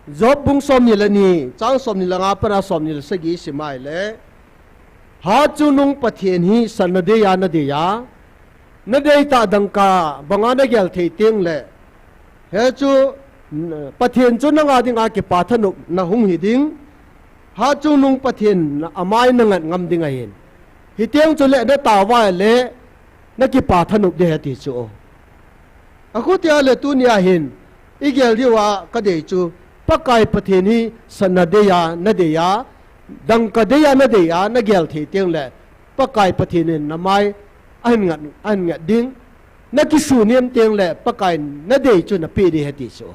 Job bung somni le ni, chang somni le nga a pat a somni le sagi i sim a ahile, hatchungnung Pathen hi sana dei a na dei a, na deitah dangka banga na gel thei teng le, hichu, Pathen chu nanga dinga kipa thanopna hung hi ding, hatchungnung Pathen na amai na ngat ngam ding ahin. Hiteng chule na taovai le, na kipa thanop ding ahi ti chu. Akhutia le tunia hin, i gel diuva ka dei chu, Pakai Pathen hi sana dei a, na dei a, dangka dei a, na dei a, na gel thei teng le, Pakai Pathen in na mai ahin ngat, ahin ngat ding, na kisunem teng le, Pakai na dei chu na peh ding ahi ti chu.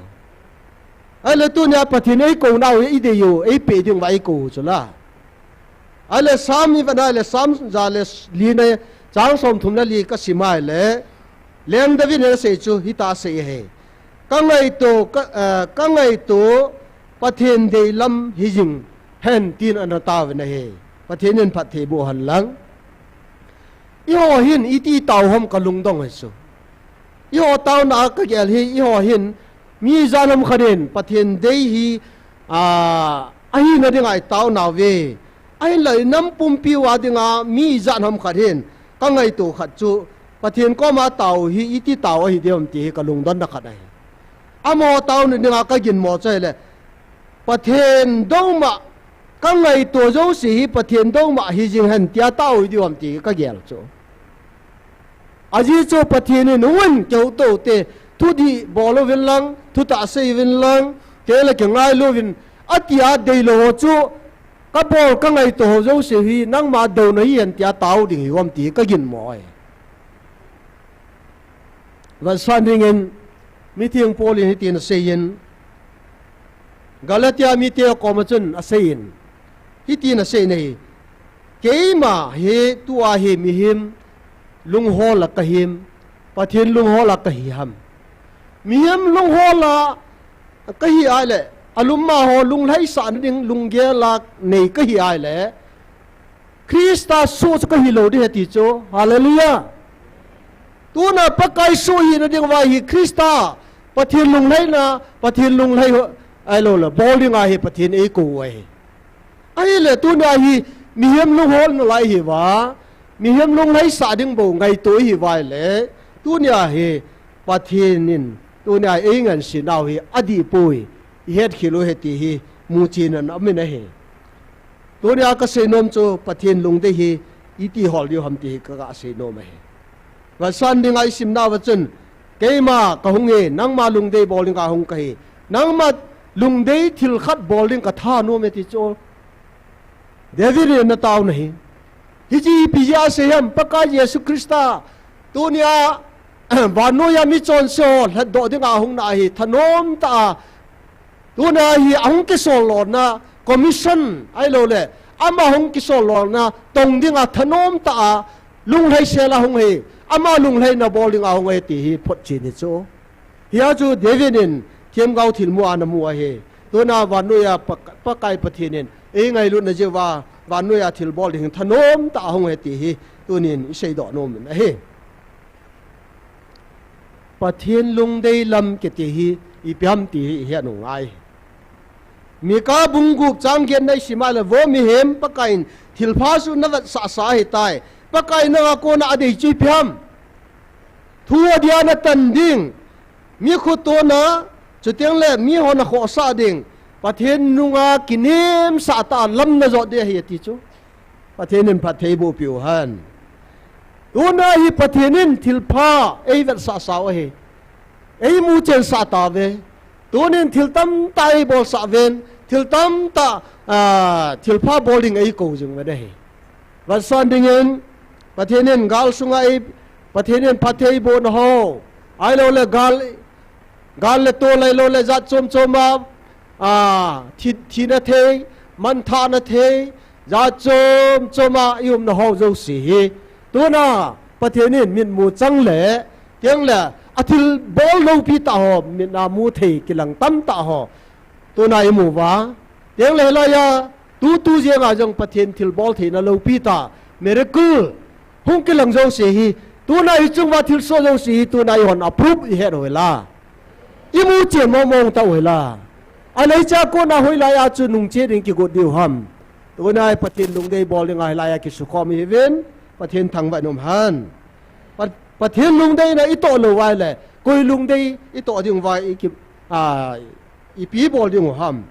Ahile tunia Pathen eikou nau hi i dei u, eipeh ding uva eikou u chu la. Ahile Sam i vet a ahile Sam ja le li na, chang somthum le li ka sim a ahile, Leng David in asei chu hitia asei ahi. Ka ngaito, ka, eh, ka ngaito Pathen deilam hijing hen tin ana taovin ahi. Pathen in phatthei boh hen lang. Eiho hin iti tao ham ka lungdong ahi chu. Eiho taona a ka gel hi, eiho hin mi ijat ham khat in Pathen dei hi, a, ahina dinga i tao nauve. Ahinla i nam pumpi uva dinga mi ijat ham khat hin ka ngaito khat chu Pathen koma tao hi iti tao ahi diu ham ti hi ka lungdonna khat ahi. Amaho taona dinga ka ginmo chu ahile Pathen douma ka ngaito jouse hi Pathen douma hijing hen tia tao hi diu ham ti hi ka gel chu. Ajeh chu Pathen in hung in kihouto ute, thudih bol uvin lang, thutah sei uvin lang, kei le kingailu uvin, atia deilou ho chu, ka bol ka ngaito ho jouse hi, nangma douna hi hen tia tao ding hi uvam ti ka ginmo e. Vetsah dingin, mitheng Paul in hitin aseiyin, Galatia mite koma chun aseiyin, hitin asei in ahi, keima hi tua hi mihem lunghol a kahim, Pathen lunghol a kahi ham. Mihem lunghol a kahi ahile, alumma ho lunglhaisah nading lunggel a nei kahi ahile, Christa soh chu kahi lou ding ahi ti chu. Hallelujah. Tuna Pakai soh hina ding uva hi Christa, Pathen lunglhaina, Pathen lunglhai ho, ahilou le, bol dinga hi Pathen eikou u ahi. Ahile, tuna hi mihem lunghol nalai hiuva, mihem lunglhaisah ding bou ngaito hiuva ahile, tunia hi Pathen in, tunia eingansei nau hi adih poi, ihet khel u ahi ti hi, muchen ana um in ahi. Tunia kasei nom chu Pathen lungdei hi iti hol diu ham ti hi kaga sei nom ahi. Vetsahna dinga isimna uva chun, keima kahung e, nangma lungdei bol dinga hung kahi. Nangma lungdei thil khat bol ding katha nom e ti chu David in ana taona ahi. Hiche ipi jeh a asei ham, Pakai Jesu Christa tunia vannoiya michonse ho lhatdoh dinga ahungna ahi, thanom tah a. Tuna hi ahung kisol lona commission ahilou le, ama hung kisol lona tong dinga thanom tah a, lunglhaisel a hung ahi, ama lunglhaina bol dinga hung ahi ti hi photchen ahi chu. Hia chu David in themgao thilmu a ana mu ahi. Tuna vannoiya Pak-, Pakai Pathen in eingailutna jeh uva, vannoiya thilbol ding thanom tah a hung ahi ti hi tunin iseidoh nom in ahi. Pathen lungdei lam kiti hi ipi ham ti hi ihet u ngai. Mika bung gup chang get na isim a le, vo mihem, Pakai in thilpha chu navetsah sa ahitai. Pakai nanga kona adei chu ipi ham? Thu adia natan ding, mi khut tona, chuteng le mihon akhohsah ding, Pathen nunga kinemsah tah a lam najot ding ahi ati chu. Pathen in phattheiboh peh u hen. Tuna hi Pathen in thilpha eivetsah sau ahi. Eimuchensah tauve. Tunin thil tamtah eibolsah uvin, thil tamtah, ah, thilpha bol ding eikou jing uve ahi. Vetsahna dingin, Pathen in gal sunga ei, Pathen in phattheibohna ho, ahilou le gal, gal le tol ahilou le jat chom chom a, ah, thi, thina thei, manthahna thei, jat chom chom a iumna ho jouse hi, tuna Pathen in mitmu chang le, chuteng le athilbol loupi tah ho, mit a mu thei kilang tamtah ho, tuna imu uva, chuteng le hilaiya, tutu jenga jong Pathen thilbol theina loupi tah, miracle, hung kilang jouse hi, tuna ichung uva thilsoh jouse hi, tuna ihon approve ihet u hila. Imuchen mong mong tau hila. Aleicha kona hoilaiya chu nungche ding kigot diu ham? Tuna hi Pathen lungdei bol dinga hilaiya kisukhom ihiuvin, Pathen thangvah in um hen. Pa-, Pathen lungdeina itoh lou uva ahile, koi lungdei itoh ding uva iki, a, ipi bol ding u ham?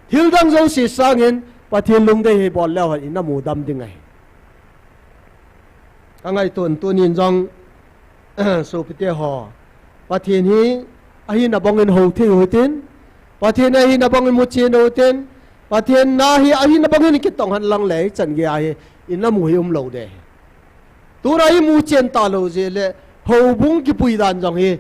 Thildang jouse sangin Pathen lungdei hi bol leu hen ina mudam ding ahi. Kangaiton tunin jong, sopite ho, Pathen hi ahina bangin hou thei u hitin, Pathen ahina bangin muchen u hitin, Pathen na hi ahina bangin kitong hen lang le, ichan geiya hi ina mu hi umlou ding ahi. Tuna imuchen talou jeh le, houbung kipui dan jong hi,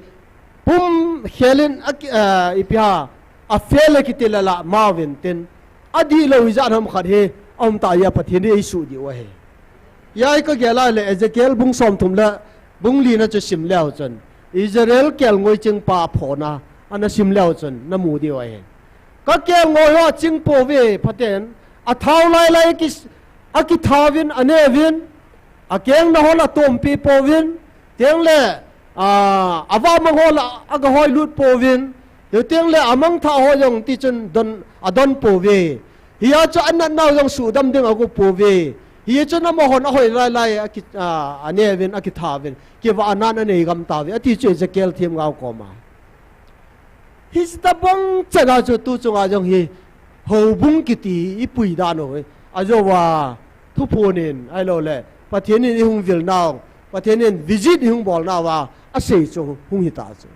pumkhel in aki, eh, ipi ham, afail le kiti le la ma uvin tin, adihlou ijat ham khat hi aum tah jeh a Pathen in eisuh diu ahi. Hia hi kagel a le Ezekiel bung somthum le bung lina chu sim leu chun, Israel kelngoi chingpa aphona ana sim leu chun namu diu ahi. Kakelngoi ho aching pouve phaten, athao lai lai aki, akithauvin, aneuvin, akengna hon atompi pouvin, chuteng le, a, avahmang ho la agahoilut pouvin, chuteng le amangthah ho jong tichun don, adon pouve. Hia chu anatnau jong suhdam ding agot pouve. Hichun amahon ahoi lai lai aki, a, aneuvin, akithauvin, kivahnan anei gam tauve, ati chu Ezekiel themgao koma. Hiche tobang chan a chu tu chunga jong hi houbung kiti hi ipui dan u hi, ajouva thuphon in ahilou le Pathen in ihung vil nau, Pathen in visit ihung bol nauva asei chu hung hita chu.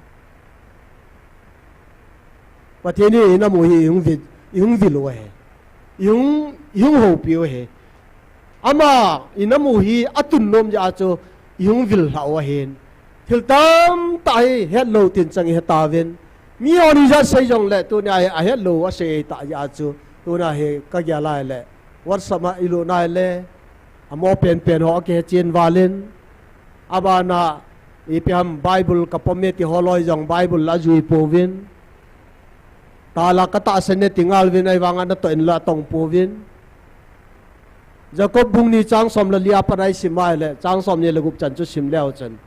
Pathen in inamu hi ihung vil, ihung vil u ahi. Ihung, ihung houpi u ahi. Ama inamu hi atun nom jeh a chu ihung vil lhah u ahin. Thil tamtah hi hetlou tin chang ihet tauvin. Mihon ijat sei jongle tunia hi ahetlou asei tah jeh a chu. Tunia hi kagel a ahile, WhatsApp a ilut na ahile, amo penpen ho akihechen val in. Abana, ipi ham Bible kapom e ti ho loi jong Bible la ajui pouvin. Tala katahsan e ti ngal uvin ahivanga natoh in la atong pouvin. Jacob bung ni chang som le li a pat a isim a ahile, chang som ni le gup chan chu sim leu chun,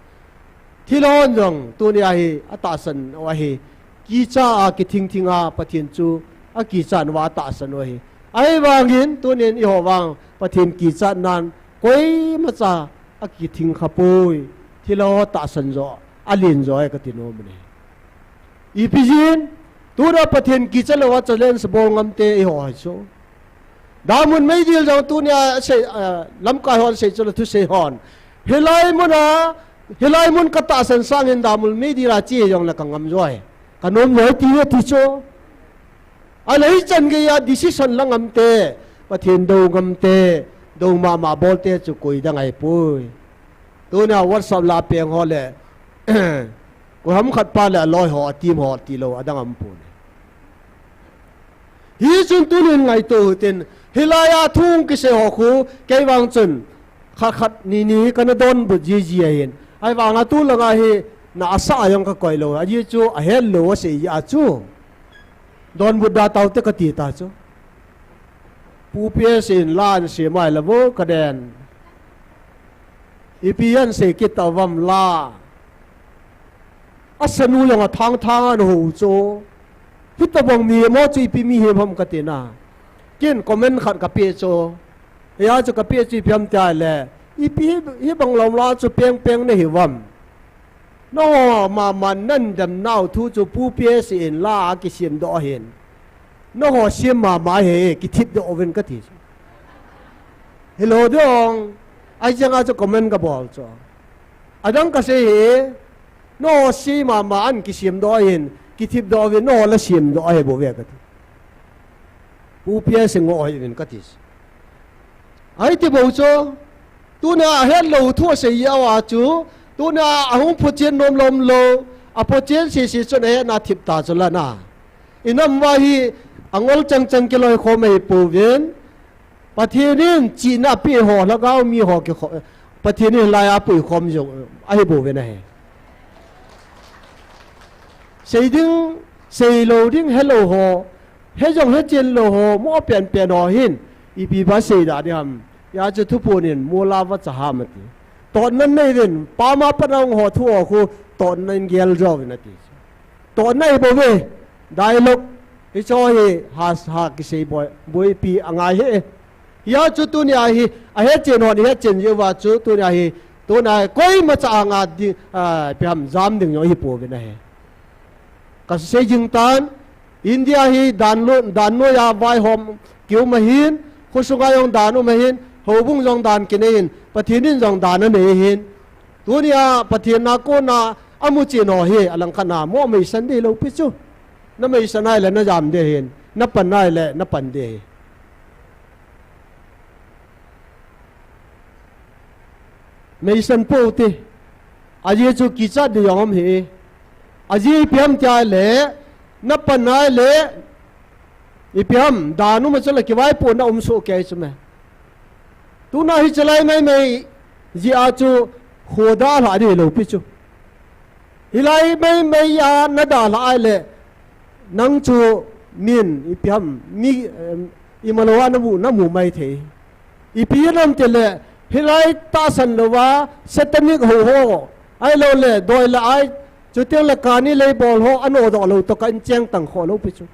thilhon jong tunia hi atahsan u ahi. Kicha a kithing thing a Pathen chu akichat uva atahsan u ahi. Ahivangin tunin eiho vang Pathen kichat nan koimacha akithing kha poi. Thilha ho tahsan jo, alen jo ahi kati nom e. Ipi jeh in, tuna Pathen kichat lou a challenge bol ngam te eiho hi chu. Damul meidil jong tunia sei, ah, lamkai hon sei chu la thusei hon. Hilai mun a, hilai mun ka tahsan sangin damul meidil a che jong la ka ngam jo ahi. Ka nom jo ahi ti, ti chu. Ahileh hichan geiya decision la ngam te, Pathen dou ngam te, dou mama bol te chu koi dang ahi poi. Tunia WhatsApp la peng ho le, koiham khat pa le aloi ho, a team ho tilou, adang aum poi. Hichun tunin ngaito hitin, hilai a thu kisei ho khu, kei vang chun, khat khat ni ni kana donbut jiji ahin. Ahivang a tulanga hi, na asa a jong ka koi lou, ajeh chu ahet lou asei a chu. Donbut da tau te kati ta chu. Pu P S in la asei mai la vo ka den. Ipi asei kit ta vam la. Asanu jong athang thang ana ho chu. Hitobang mihem ho chu ipi mihem ham kati na. Ken comment khat ka pe chu. Hia chu ka pe chu ipi ham tia le. Ipi hi, hibang lom la chu peng peng nahi vam. Nangho mama nadam nau thu chu Pu P S in la akisem doh ahin. Nangho sem mama hi kithip doh uvin kati chu. Hilou dong. Ajeh a chu comment ka bol chu. Adang ka sei hi. Nangho sem mama a kisem doh ahin. Kithip doh uvin nangho la sem doh ahi bou ve kati. Pu P S in ngoh ahi vin kati. Ahi ti bou chu. Tunia ahet lou thu asei a chu. Tunia ahung phuchen nom lom lou. Aphuchen sese chun ahet na thip ta chu la na. Inam va hi angol chang chang kiloi khom ahi pouvin. Pathen in chihna ape ho, lhagao mi ho kikho, Pathen in lai a pui khom jong ahi bou ve na he. Sei ding, sei lou ding, he lou ho, he jong he chen lou ho, mo pen pen ho hin, ipi ba sei da ding ham. Hia chu thuphon in, mo la va cha ham ati. Totna nei vin, pa ma pa nang ho thu ho khu, totna in gel jo vin ati. Totna ahi bou ve. Dialogue. Hicho hi ha, ha kisei boi, boipi angai he. Hia chu tunia hi, ahet chen hon, ahet chen jeh uva chu tunia hi, tunia hi, koima cha anga ding, ah, ipi ham jam ding jong hi pouvin ahi. Ka sei jing tan, India hi dan lo, dan noiya vaihom kium ahin, khosunga jong dan um ahin, houbung jong dan kinei in, Pathen in jong dan anei ahin. Tunia Pathen na kona amu chen ho hi, alangkhat na mo meisan ding lou pi chu. Na meisan ahile na jam ding ahin, na pan ahile na pan ding ahi. Meisan pou te. Ajeh chu kichat ding jong um ahi. Ajeh ipi ham tia le, na pan ahile, ipi ham, dan um a chu la kivaipohna um soh kei chu me. Tuna hi chalai mai mai jeh a chu kho dalha ding lou pi chu. Hilai mai mai a na dalha ahile nang chu min ipi ham mi, em, imalou a na mu, na mu mai thei. Ipi ham tile hilai tahsan louva satanic ho ho. Ahilou le doi le ai. Chuteng le kani lei bol ho anodoh lou toh ka in cheng tang kho lou pi chu.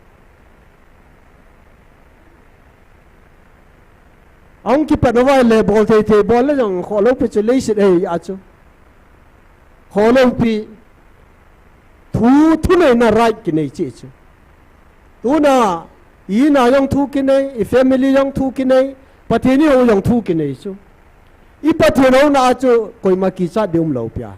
Ahung kipat uva le bol thei thei bol le jong kho lou pi chu leiset ahi a chu. Kho lou pi. Thu, thuneina right kinei cheh chu. Tuna, i in a jong thu kinei, i family jong thu kinei, Pathen i hou jong thu kinei chu. I Pathen houna a chu koima kichat ding um lou pi a.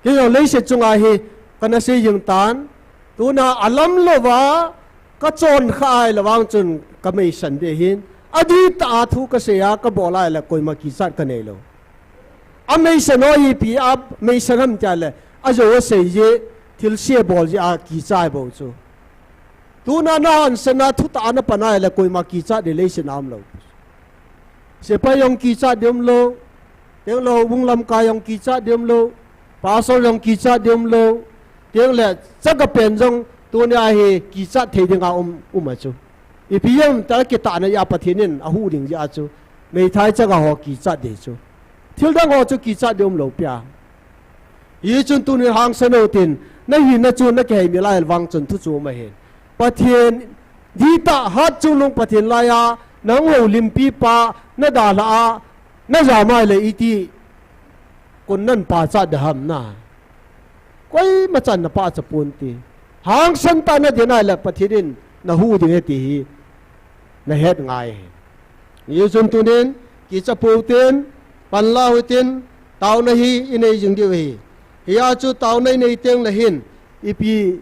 Kei jong leiset chunga hi kana sei jing tan, tuna alam louva ka chon kha ahile vang chun ka meisan ding ahin, adih tah a thu ka sei a ka bol ahile koima kichat ka nei lou. Ameisan ho ipi a meisan ham tia le, ajou asei jeh, thilse bol jeh a kichat bou chu. Tuna na hansan a thutah a na pan ahile koima kichat ding leiset a um lou. Sepai jong kichat ding um lou. Tengle houbung lamkai jong kichat ding um lou. Pastor jong kichat ding um lou. Tengle chaga pen jong tunia hi kichat thei dinga um, um a chu. Ipi jong ta kitahna a Pathen in ahuh ding jeh a chu. Meithai chaga ho kichat ding chu. Thil dang ho chu kichat ding um lou pi a. Hichun tunin hangsan u tin, na hina chu na kihei mil ahile vang chun thu chu um ahi. Pathen, dihtah hatchungnung Pathen laiya, nang houlimpi pa, na dalha a, na jam ahile iti, kon nan pachat ding ham na. Koima chan na pachat pon ti. Hangsan tah na ding ahile Pathen in na huh ding ahi ti hi. nahet ngai. Hijeh chun tunin, kicha poutin, panla utin, taona hi inei jing diu ahi. Hia chu taona inei teng le hin, ipi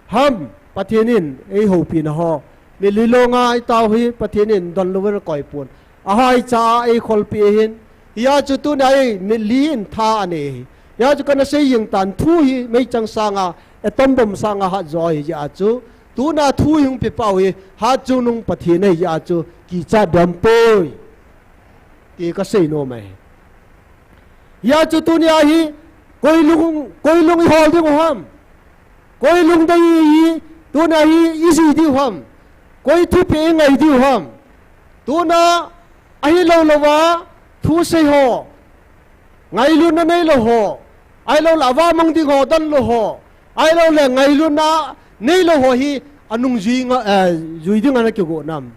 ham Pathen in eihoupina ho. Mitlhi longa itao hi Pathen in donlouvin akoipon. Ahaicha a eikholpi ahin. Hia chu tuna hi mitlhi in tha anei ahi. Hia chu kana sei jing tan thu hi meichang sanga, atom bomb sanga hatjo ahi jeh a chu. Tuna thu hung pepau hi, hatchungnung Pathen ahi jeh a chu, kichat ding aum poi. Ti kasei nom ahi. Hia chu tunia hi, koi lung, koi lung ihol diu ham. Koi lungdei hi, tuna hi, iji diu ham. Koi thupeh ingai diu ham. Tuna, ahilou louva, thusei ho. Ngailutna neilou ho, ahilouleh avahmang ding ho, donlou ho, ahilouleh ngailutna neilou ho hi anung jui nga, eh, jui ding ana kigo nam.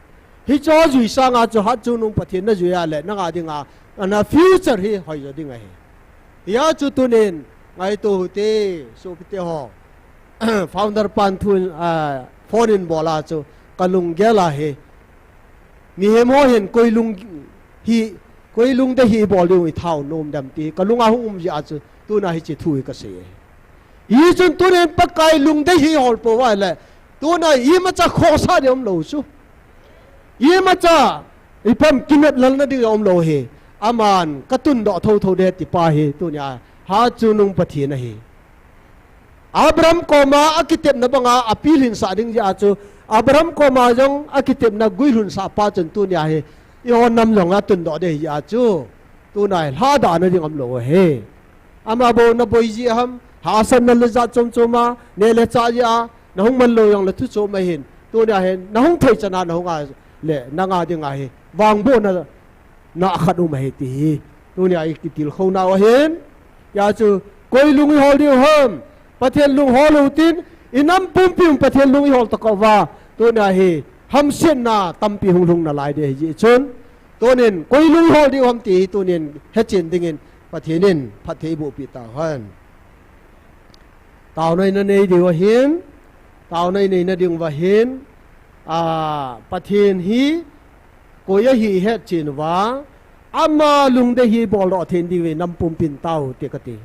Hicho jui sanga chu hatchungnung Pathen najui a le, nanga dinga, ana future hi hoijo ding ahi. Hia chu tunin, ngaito hite, sopite ho. Founder pan thu, ah, phone in bola chu, kalunggel ahi. Mihem ho hin koi lung hi, koi lungdei hi ibol diu ithao nom dem ti, kalunga hung um jeh a chu, tuna hiche thu hi kasei e. Hichun tunin Pakai lungdei hi ihol pouva le, tuna imacha khosa ding umlou chu. Imacha, ipam kinep lalna ding umlou hi. Aman, katundoh thotho ding tipa hi, tunia, hatchungnung Pathen ahi. Abraham koma akitepna banga apilhinsah ding jeh a chu, Abraham koma jong akitepna guilhunsah pa chun tunia hi, ihon nam jong atundoh ding jeh a chu, tuna hi lhadahna ding umlou ahi. Ama bou naboi ji ham, hahsatna le jat chom chom a, neh le chah jeh a, nahung manlou jongle thu chom ahin, tunia hin, nahung thei chana nahung a le, nanga dinga hi, vangbohna, na khat um ahi ti hi. Tunia ikitilkhou nau ahin. Hia chu, koi lung ihol diu ham. Pathen lung hol utin, inam pumpi un Pathen lung ihol tokah uva. Tunia hi, hamsetna tampi hung lhung nalai ding ahi jeh chun. Tunin, koi lung ihol diu ham ti hi tunin, hechen dingin, Pathen in, phatthei eibohpeh tauhen. Taona inei diu ahin, taona inei nading uva hin, a, Pathen hi koi ahi ihetchen uva, ama lungdei hi boldoh thei diuvin nam pumpin tao te kati.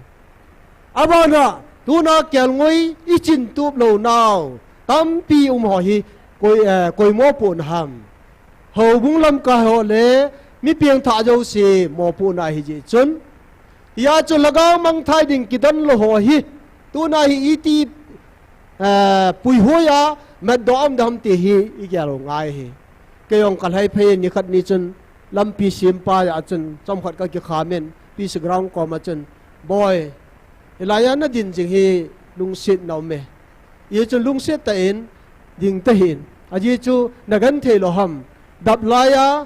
Abana, tuna kelngoi ichin tup lou nau tampi um ho hi koi, eh, koi mopohna ham. Houbung lamkai ho le mi pengthah jouse mopohna ahi jeh chun. Hia chu lhagao mangthai ding kidonlou ho hi. Tuna hi iti, eh, puihoi a, matdoh a um ding ham ti hi igel u ngai ahi. Kei jong kalhai phei nikhat ni chun, lampi sempa jeh a chun, chomkhat kakikham in, P C ground koma chun, Boi, hilai a nadin jing hi lungsetna um e. Hichun lungset tah in, ding tahih in. Ajeh chu nagenthei lou ham. Dap lai a,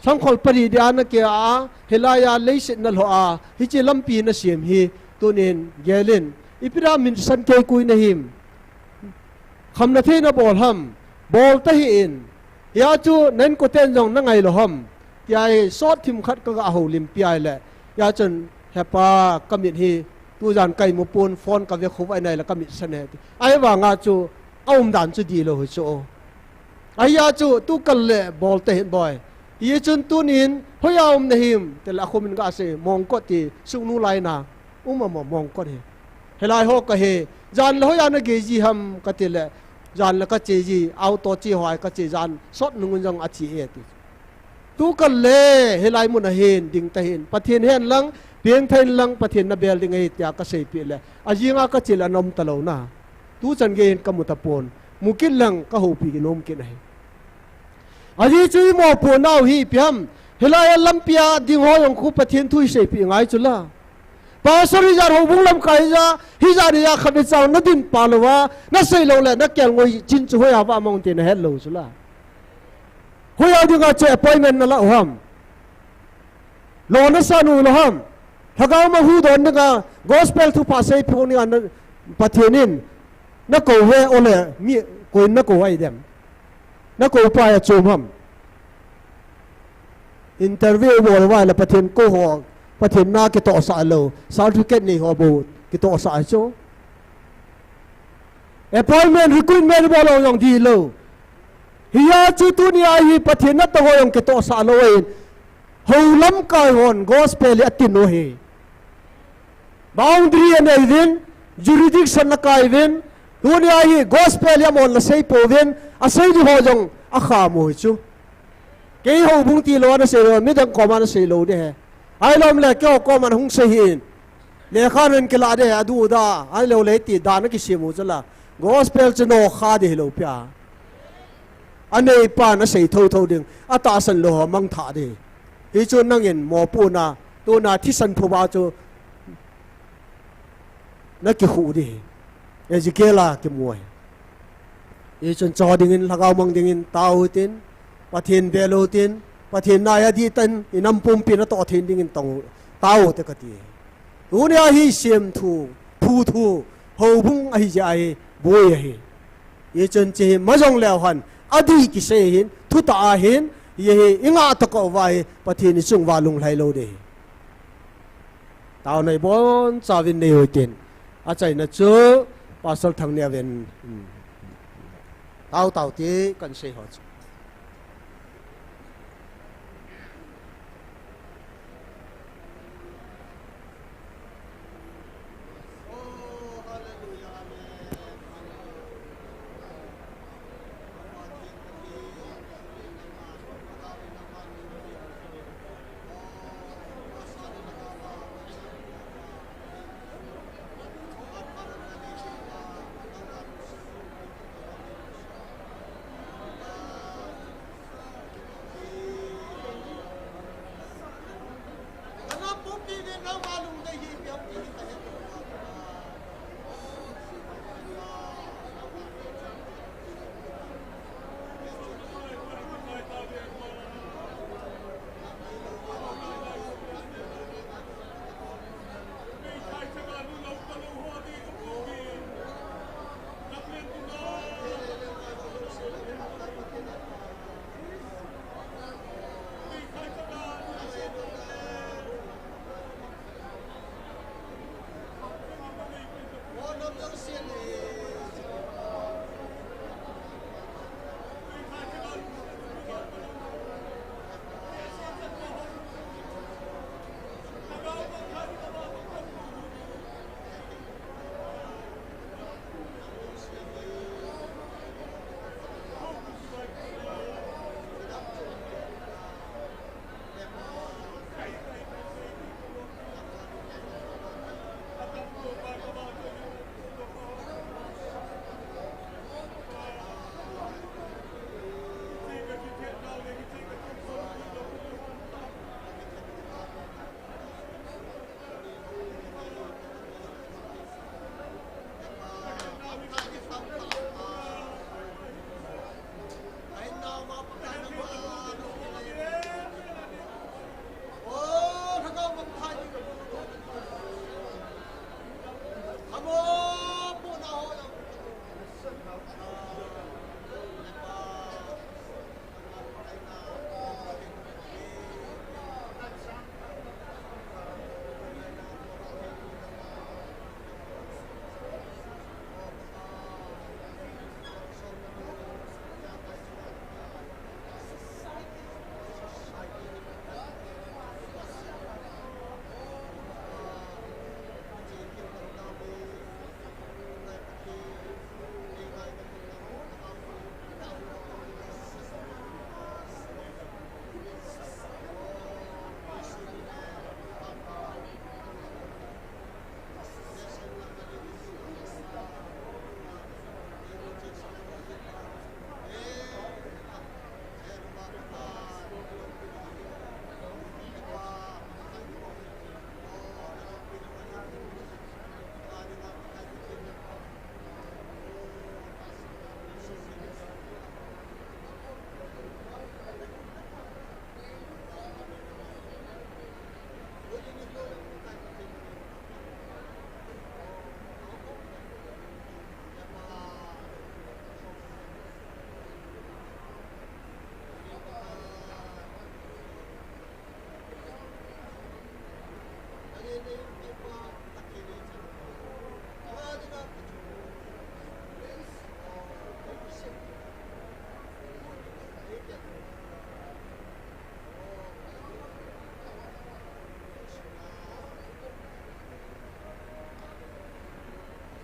sangkhol pari dia nakea a, hilai a leiset nalhoh a, hiche lampi nasem hi, tunin gelin. Ipi dia min san kei kui nahim. Khamna thei nabol ham. Bol tahih in. Hia chu na inkoten jong nangai lou ham. Tia hi sot thim khat kaga houlimpi a ahile. Hia chun, He pa, kamit hi, tujan kaimupon phone kave khovah in ahile kamit san e ti. Ahivanga chu, aumdan chu dihlou hi chu. Ahia chu, tukal le bol tahih in boi. Hichun tunin, hoiya um nahim, tile akhomin gasei, Mongkot ti, Sugnu laina. Um amo Mongkot hi. Hilai ho kahe, jan le hoiya nagei ji ham katile, jan le kache ji, auto che ho a kache jan, sot nungun jong ache e ti. Tukal le, hilai mun a hin, ding tahih in, Pathen hen lang, pengthah in lang, Pathen nabel ding ahi tia kaseipeh le, ajinga kache le ana um talou na. Tuchan gei hin kamu tapon, mukit lang kahoupi nom kit ahi. Ajeh chu imopohnau hi ipi ham, hilai a lampi a ding ho jong khu Pathen thu iseipeh ngai chula. Pastor hijat houbung lamkai hijat, hijat hijat khat hichang nadin pa louva, nasei lou le nakelngoi chin chu hoiya vahmang te nahet lou chula. Hoiya dinga chu appointment nalah u ham. Lo nasan u lou ham. Lhagao ma huhdoh dinga gospel thupha seiphong dinga na, Pathen in nakou ve ole mi koin nakou ahi dem. Nakou pa hi achom ham. Interview bol uva le Pathen kou ho, Pathen na kitohsah lou, certificate nei ho bou kitohsah chu. Appointment, recruitment bol lou jong dihlou. Hia chu tunia hi Pathen natoh ho jong kitohsah lou ahin. Hou lamkai hon gospel hi atin u ahi. Boundary anei uvin, jurisdiction akai uvin, tunia hi gospel hi amahon asei pouvin, asei ding ho jong akham u hi chu. Kei houbung tilou a nasei lou, midang koma nasei lou ding ahi. Ahilou le keiho koma nahung sei hih in. Lekha nahin kilah ding ahi, adu da, ahilou le ti dan akisem u chu la. Gospel chu nokha ding hilou pi a. Aneipan asei thotho ding, atahsan lou ho mangthah ding. Hichu nangin mopohna, tuna thisan phuba chu nakikhuh ding. Ezekiel a kimu ahi. Hichun cho dingin, lhagao mang dingin, tao hitin, Pathen bel u hitin, Pathen nai a dih tan, inam pumpi natoh thei dingin tong u, tao u te kati. Tunia hi semthu, phuthu, houbung ahi jeh ahi, boi ahi. Hichun hiche hi majong leu hen, adih kisei ahin, thutah ahin, hiche hi ingah tokah uva hi, Pathen ichung uva lunglhai lou ding ahi. Taona ibonchauvin nei u hitin, achaina chu Pastor Thangneo in, um, tao tao ti kahin sei ho chu.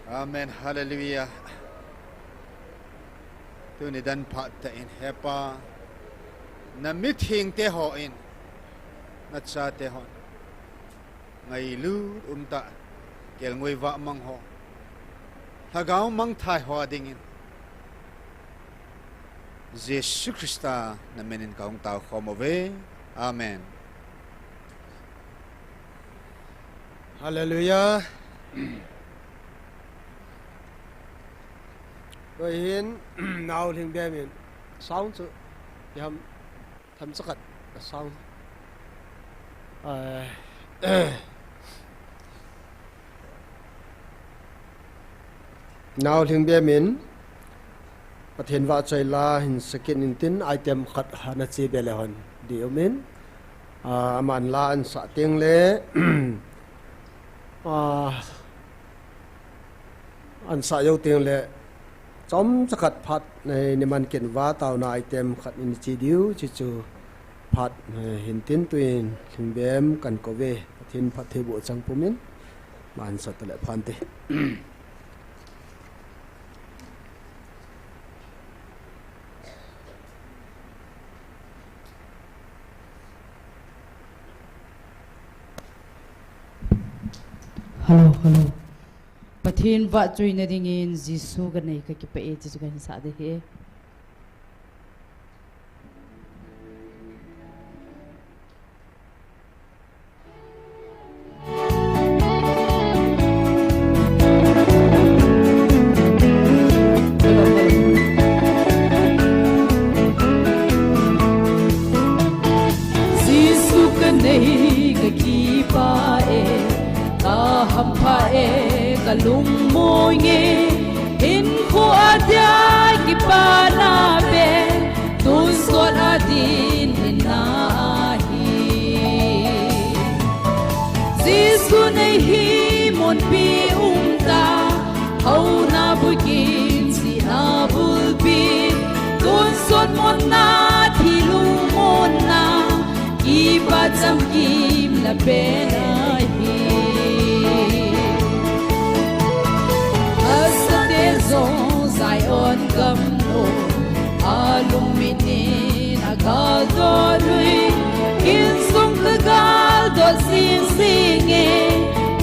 Amen. Hallelujah. Tuni dan phat tah in, He Pa, na mithengte hon, na chate hon ngailut umtah, kelngoi vahmang ho, lhagao mangthai ho dingin, Jesu Christa na minin kahung tao khom uve. Amen. Hallelujah. Tuhin, Nau Lhingbem in sound chu, iham, themcha khat ka sound. Ah, Nau Lhingbem in Pathen vahchoi la hin sa kit intin, item khat ana che be le hon ding um in, ah, aman la ana sah teng le, ah, ana sah jou teng le, chomcha khat phat, eh, nei man kit uva, taona item khat nei che diu, chuchu phat, eh, hintin tuin Lhingbem kakou ve, Pathen phatthei boh chang pumin, aman sa tale phante. Hello, hello. Pathen vahchoina dingin Jesu kanei kakipah e, chuchu kahin sa ding ahi. Jesu kanei kakipah e, kahampha e, kalungmong e, hinkho a dia kipana pen, tonsot a din hinna ahi. Jesu nei hi munpi umtah, haona bukim, sihna bulpi, tonsot monna, thi lungmonna, kipah chamkim na pen ahi. Asate jong Zion gamnom a lungmit in agaldoh uvin, kin sung kagaldoh jing jing e,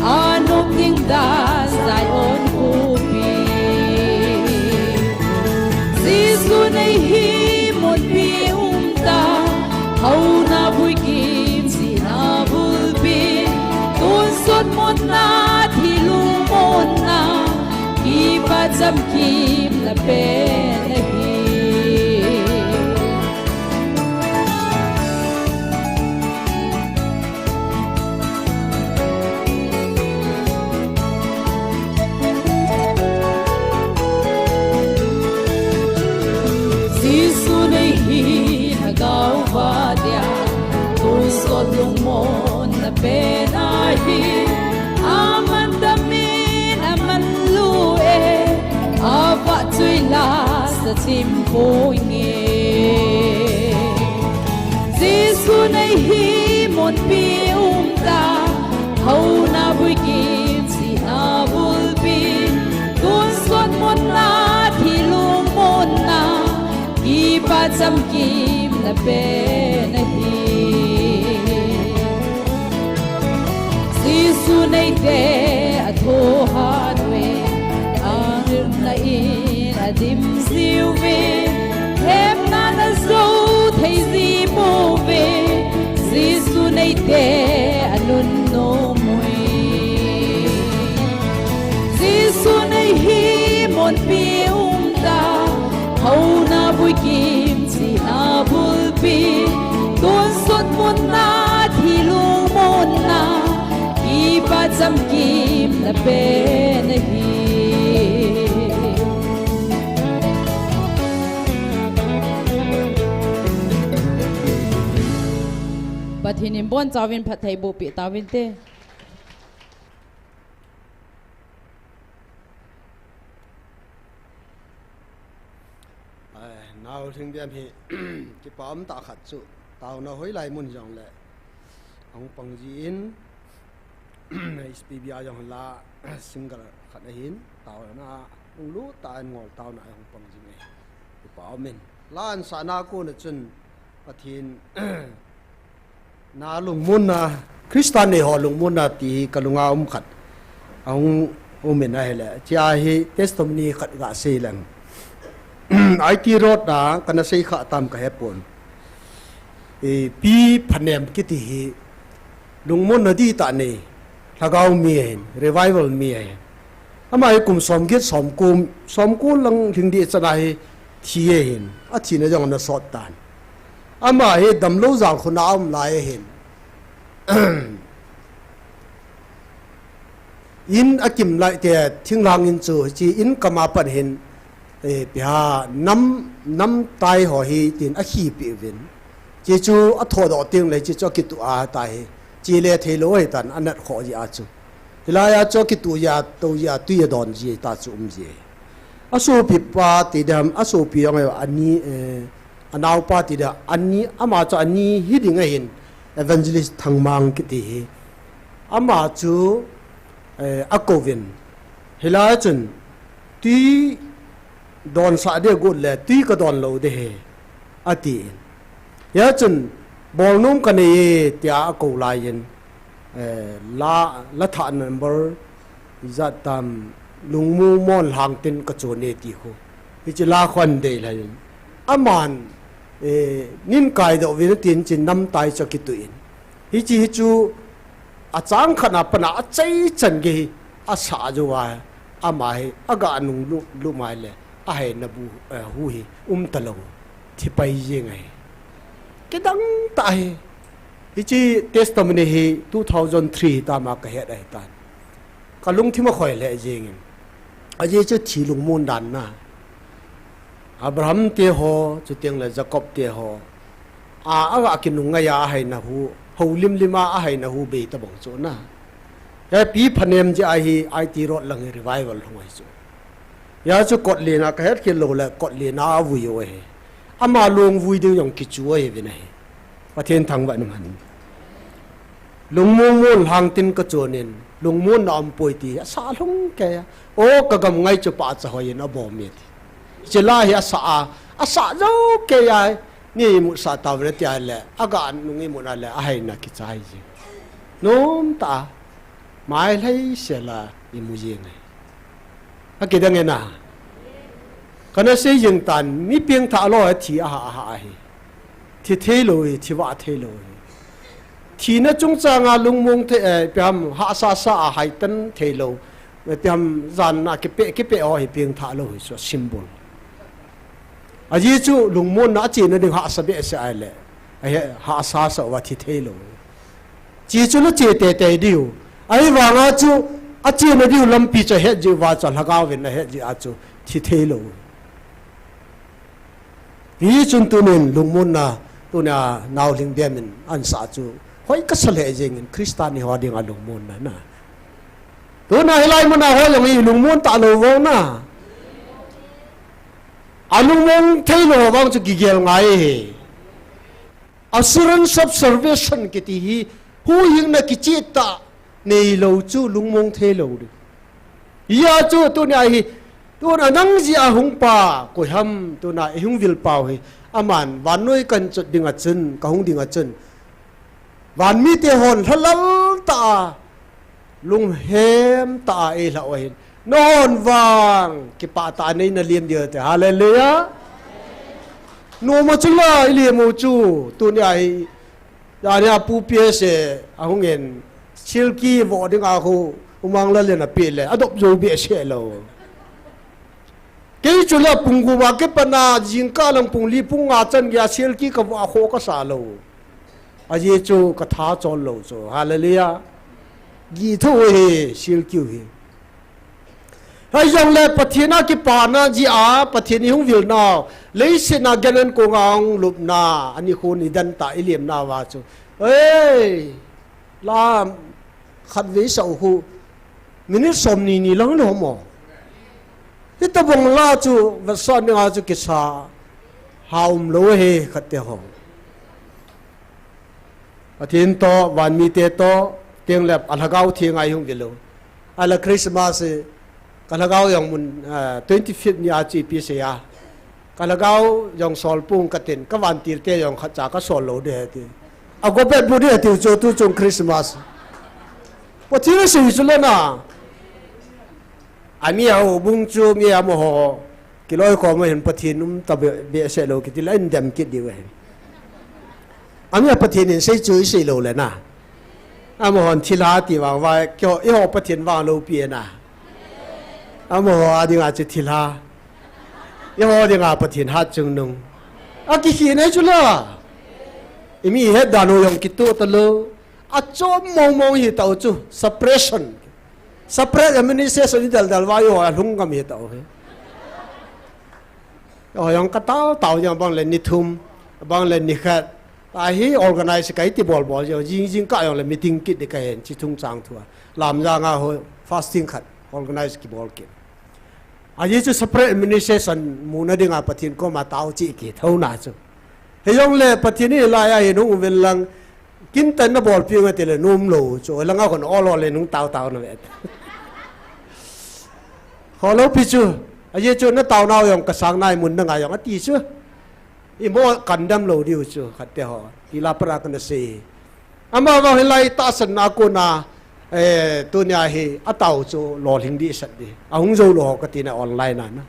anop ding dan Zion khopi. Jesu nei hi munpi umtah, haona bukim, sihna bulpi, tonsot monna, thi lungmonna, kipah chamkim na pen ahi. Jesu nei hi lhagao vah dia, tonsot lungmon na pen ahi. Aman tamin aman lou e, avahchoi la sa chim poi nge. Jesu nei hi munpi umtah, haona bukim, sihna bulpi, tonsot monna, thi lungmonna, kipah chamkim na pen ahi. Jesu neite athohat uve, angilna in adim jiuve, themna na jou thei ji pouve, Jesu neite anunnom uve. Jesu nei hi munpi umtah, haona bukim, sihna bulpi, tonsot monna, thi lungmonna, kipah chamkim na pen ahi. Pathen in abonchauvin phatthei boh peh tauvinte. Ai, Nau Lhingbem hi, kipah umtah khat chu, taona hoilai mun jongle ahung pang jin, S P B a jong la single khat ahin, taona lunglut tah in ngol taona a hung pang jing e. Kipa umin. La ansahna a kona chun Pathen na lungmonna, Christian nei ho lungmonna ti hi ka lunga um khat ahung umin ahile, chia hi testimony khat ga sei leng. I T Road a kana sei kha tam ka hepon. E, Pi Phanem kiti hi lungmonna dihtah nei, lhagao mi ahin, revival mi ahin. Ama hi kum somget, somko, somko lang lhing ding chan a hi thi ahin, athina jong ana sot tan. Ama hi damlou jal khun a um lai ahin. In akim lai te, thinglhang in chu, hiche in kama pan hin, eh, pia nam, nam tai ho hi tin akhipi uvin. Hiche chu athodoh teng le, hiche chu akituh a tai hi. Che le theilou ahitan, anat khoh jeh a chu. Hilai a chu akituh jeh a, tou jeh a, tui adon jeh a chu um ji. Asopipa ti dam, asopi jong ani, eh, anaopa ti dam, ani, ama chu ani hiding ahin, Evangelist Thangmang kiti hi. Ama chu, eh, akouvin. Hilai a chun, tui donsah ding got le, tui kadon lou ding ahi, atin. Hia chun, bolnom kanei e, tia akou laiyin, eh, la, la thah number, ijat tam, lungmong mon lhang tin kachon e ti khu. Hiche la khu ahin dei lhai in. Aman, eh, nin kaidoh uvin atin chun namtai chu akituh in. Hiche hi chu achang khat a pat a achaichan gei hi asah jou a, ama hi aga nung lup, lup mai le, ahaina bu, eh, hu hi um talou. Thi pai jeng ahi. Kidang tah ahi. Hiche testimony hi two thousand three tama kahet ahitan. Kalungthim akhoi lheh jengin. Ajeh chu thi lungmon dan na. Abraham te ho, chuteng le Jacob te ho. A, aga kinung ngai a ahaina hu, houlim lim a ahaina hu bei tabang chu na. Hia Pi Phanem jeh a hi I T Road lang hi revival hung ahi chu. Hia chu kotlen a kahet khel lou le kotlen a avui u ahi. Ama long vui ding jong kichu ahi uvin ahi. Pathen thangvah in um hen. Lungmong mon lhang tin kachon in, lungmonna aumpoi ti, asah lhung kei a. O, kagam ngai chu pahcha hoi in abom e ti. Hiche la hi asah a, asah jou kei a, nei imut sah tauvin ati a le, aga nung imut a le, ahaina kichai jeng. Nomtah a, mai lhai sel a imu jeng e. Akidang e na. Kana sei jeng tan, mi pengthah lou a thi aha aha ahi. Thi theilou hi, thi vah theilou hi. Thina chungchang a lungmong thei, eh, ipi ham hahsa sa a haitan theilou. Ipi ham jan a kipe, kipe ho hi pengthah lou hi chu symbol. Ajeh chu lungmonna achena ding hahsa behseh ahile. Ahi hahsa sa uva thi theilou. Che chu nache teitei diu. Ahivanga chu achena diu lampi chu ahet jeh uva chu lhagao vin ahet jeh a chu thi theilou. Hichun tunin lungmonna, tunia naolhing bemin ansah chu hoi kasa lheh jengin Christian ni ho dinga lungmonna na. Tuna hilai muna ho jong ilungmon talou vang na. Alungmon theilou vang chu kigel ngai e. Assurance of salvation kiti hi huhhingna kicheh tah neilou chu lungmon theilou ding. Hia chu tunia hi, tuna nang jeh a hung pa, koiham tuna ihung vil pau hi, aman vannoi kahin chot dinga chun, kahung dinga chun. Vanmite hon lhalal tah a, lunghem tah a eilhah u ahin. Nahon vang, kipah tah a neina lem diu te. Hallelujah. Noma chu la, ilem u chu, tunia hi, Jani a pu P S A ahung in, silki voh dinga khu, Umang Lal in apeh le, adop jou behseh lou. Kei chu la pung gup a kipat na, jingkah lang pung li pung nga chan geiya silki kavoh a khoh kasa lou. Ajeh chu katha chol lou chu. Hallelujah. Gih tho hi, silki u hi. Hijongle Pathen a kipana jeh a, Pathen ihung vil nau, leiset a gan an kong a hung lupna, ani khun idan tah ilemna uva chu. Ei, la khatvei sah u khu, minute somni ni lang le hom o. Hitabang la chu, vetsah dinga chu kisa, ha umlou ahi khat te ho. Pathen toh, vanmite toh, Teng le a lhagao theng a i hung ve lou. A la Christmas, eh, ka lhagao jong mun, ah, twenty-fifth ni a chu ipi sei a. Ka lhagao jong sol pung ka tin, ka vantil te jong khat cha ka sol lou ding ahi ti. A go bet bu ding ahi ti chu tu chung Christmas. Pathen asei chu le na. Ami a houbung chu mi amaho kiloi khom a hin Pathen um ta be, behseh lou kiti le in dem kit diu ahi. Ami a Pathen in sei chu i sei lou le na. Amahon thilha ti vang va, keiho, eiho Pathen vang loupi e na. Amaho a dinga chu thilha. Eiho dinga Pathen hatchungnung. A kikhel nei chu la. I mi het dan u jong kitoh talou. A chom mong mong hi tau chu. Suppression. Separate administration i dal dal va eiho a lhung ngam hi tau hi. Eiho jong ka tao tao jong bang le ni thum, bang le ni khat. Ahi organize ka i ti bol bol jong, jing jing kah jong le meeting kit ding ka hen, chi thung chang thu a. Lamjang a ho fasting khat organize kibol kit. Ajeh chu separate administration muna dinga Pathen koma tao chi kithou na chu. Hijong le Pathen in hilai a hin hung uvin lang, kin tan na bolpi u nge ti le nom lou chu, lang a kon ol ol le nung tao tao na ve. Kholou pi chu, ajeh chu na tao nau jong ka sang nai mun na ngai jong ati chu. I mo condemn lou diu chu, khat te ho. Ti la para kana sei. Ama vang hilai tahsan a kona, eh, tunia hi a tao chu lolhing ding sat ding. A hung jou lou ho ka ti na online a na.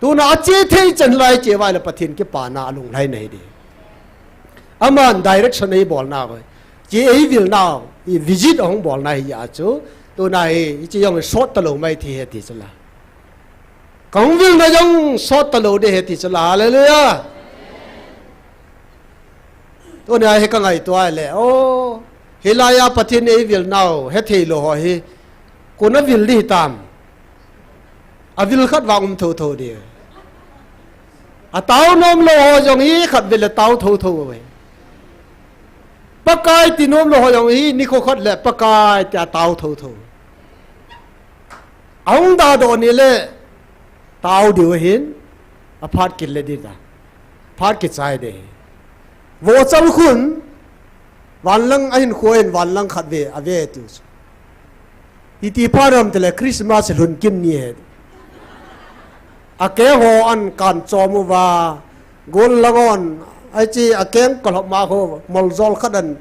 Tuna a che thei chan lai che vai le Pathen kipana a lunglhai nei ding. Aman direction ei bol na ko. Che ei vil na, i visit a hung bol na hi a chu. Tuna hi, i che jong sot ta lou mai thei he ti chu la. Ka hung vil na jong sot ta lou ding he ti chu la, hallelujah. Tunia hi ka ngaito a le, oh, hilai a Pathen ei vil nau, he thei lou ho hi, kona vil ding hitam. A vil khat vang um tho tho ding. A tao nom lou ho jong hi khat ve le tao tho tho ve. Pakai ti nom lou ho jong hi, nikho khat le Pakai ti a tao tho tho. A hung dah doh ni le tao diu ahin, a phat kile ding ta. Phat kichai ding. Vohchal khun, vanlang a hin khuain vanlang khat ve, a ve tiu chu. Hiti phat ham tile Christmas lhun kim ni he. A keng ho an kan chom uva, gol lang on, a chi a keng kalhop ma ho, moljol khat an,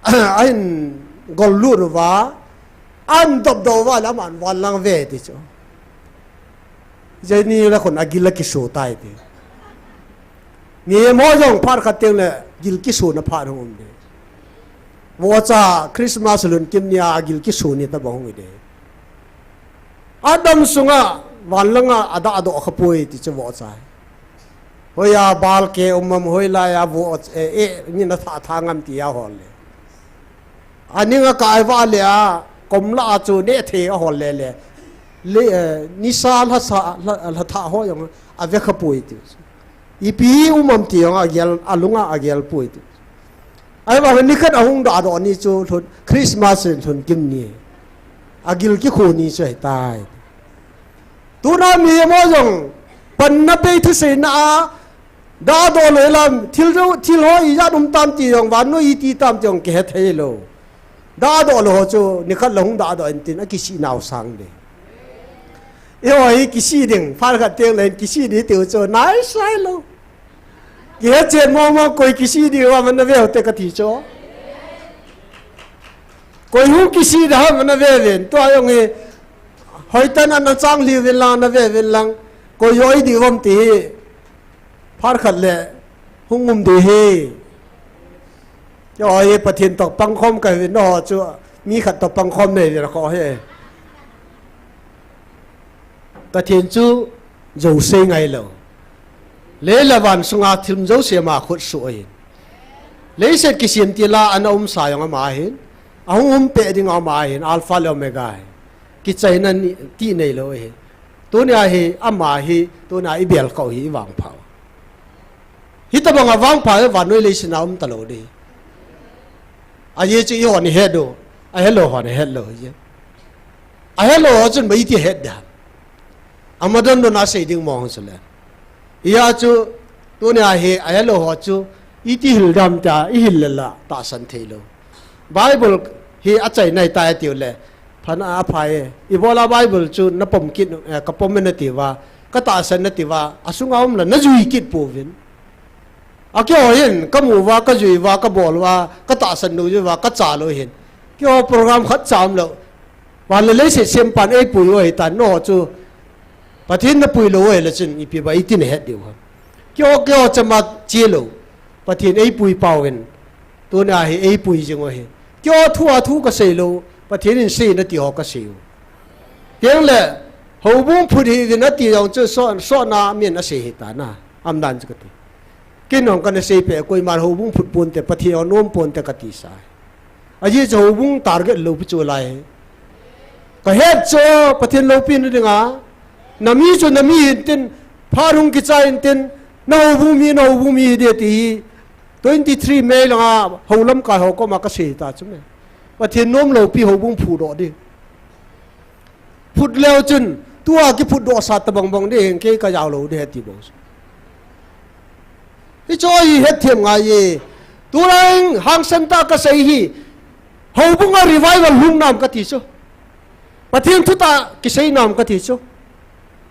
a hin gol lut uva, an dop doh uva le aman vanlang ve ti chu. Jeni la khun a gil a kisu tai ti. Mihem ho jong phat khat teng le gil kisuna phat hung um ding. Vohcha Christmas lhun kim nia a gil kisu ni tabang hung hi ding. Adam sunga vanlanga a dah doh kha poi ti chu vohcha. Hoiya bal ke um am, hoilai a voh, eh, eh, ni na tha tha ngam ti a hol le. A ning a kai va le a, kom la a chu neh thei a hol le le. Le, eh, nisa lha sa, lha, lha tha ho jong a ve kha poi ti. Ipi um am ti jong a gel, a lunga a gel poi ti. Ahivang nikhat a hung dah doh ni chu lhun, Christmas in lhun kim ni. A gil kikhu ni chu ahi tai. Tuna mihem ho jong, panna bei thuseina a, dah doh lou lam, thil jo, thil ho ijat um tam ti jong, vannoi iti tam ti jong, kihe thei lou. Dah doh lou ho chu, nikhat la hung dah doh in tin, a kisih nau sang ding. Eiho hi kisih ding, phat khat teng le kisih ding tiu chu, nai sai lou. Kihe chen mong mong koi kisih ding uva man na ve u te ka ti chu. Koi hung kisih da ham na ve ven. Tua jong hi hoitan ana chang li ven lang na ve ven lang. Koi joi ding uvam ti hi. Phat khat le hung um ding hi. Joi hi Pathen toh pangkhom ka hi ve no chu. Mi khat toh pangkhom nei ve la ko he. Pathen chu jouse ngai lou. Lei le van sunga thil jouse ama khut suh ahin. Leiset kisem til a ana umsa jong ama ahin. Ahung um peh ding ama ahin. Alpha le Omega ahin. Kichaina ni, ti nei lou ahin. Tunia hi ama hi, tunia i bel kau hi i vangpha. Hitabang a vangpha hi vannoi leiset a um talou ding. Ajeh chu eihon i het u, ahelou hon ahet lou hi. Ahelou ho chun boi iti het ding ham. Ama don don a sei ding mong chu le. Hia chu, tunia hi ahelou ho chu, iti hil dam tia, i hil le la, tahsan thei lou. Bible Hi achaina ahitai tiu le. Phan a, aphai e. Ibola Bible chu napom kit, eh, kapom e nati uva, katahsan nati uva, asunga um la najui kit pouvin. Akeiho hin, kamu uva, kajui uva, kabol uva, katahsan lou uva, kacha lou hin. Keiho program khat cha um lou. Van le leiset sempan eipui u ahitan, nangho chu Pathen napui lou u ahile chun, ipi ba iti nahet diu ham. Keiho, keiho chama che lou. Pathen eipui pau hin. Tuna hi eipui jing u ahi. Keiho thu a thu kasei lou. Pathen in sei nati ho kasei u. Tengle, houbung phut hih uvin ati jong chu so, sona min asei hita na. Umdan chu kati. Kei jong kana seipeh, koiman houbung phut ponte, Pathen anom ponte kati sa. Ajeh chu houbung target loupi chu lai. Kahet chu Pathen loupina dinga, nami chu nami hintin, phat hung kichai hintin, nahoubung mi, nahoubung mi hiding ti hi, twenty three May langa hou lamkai ho koma kasei ta chu me. Pathen nom loupi houbung phutdoh ding. Phut leu chun, tua kiphutdoh sa tabang bang ding, kei kajao lou ding, heti bou. Hichu hi hetthem ngai e. Tulai hangsan tah kasei hi, houbunga revival hung nam kati chu. Pathen thutah kisei nam kati chu.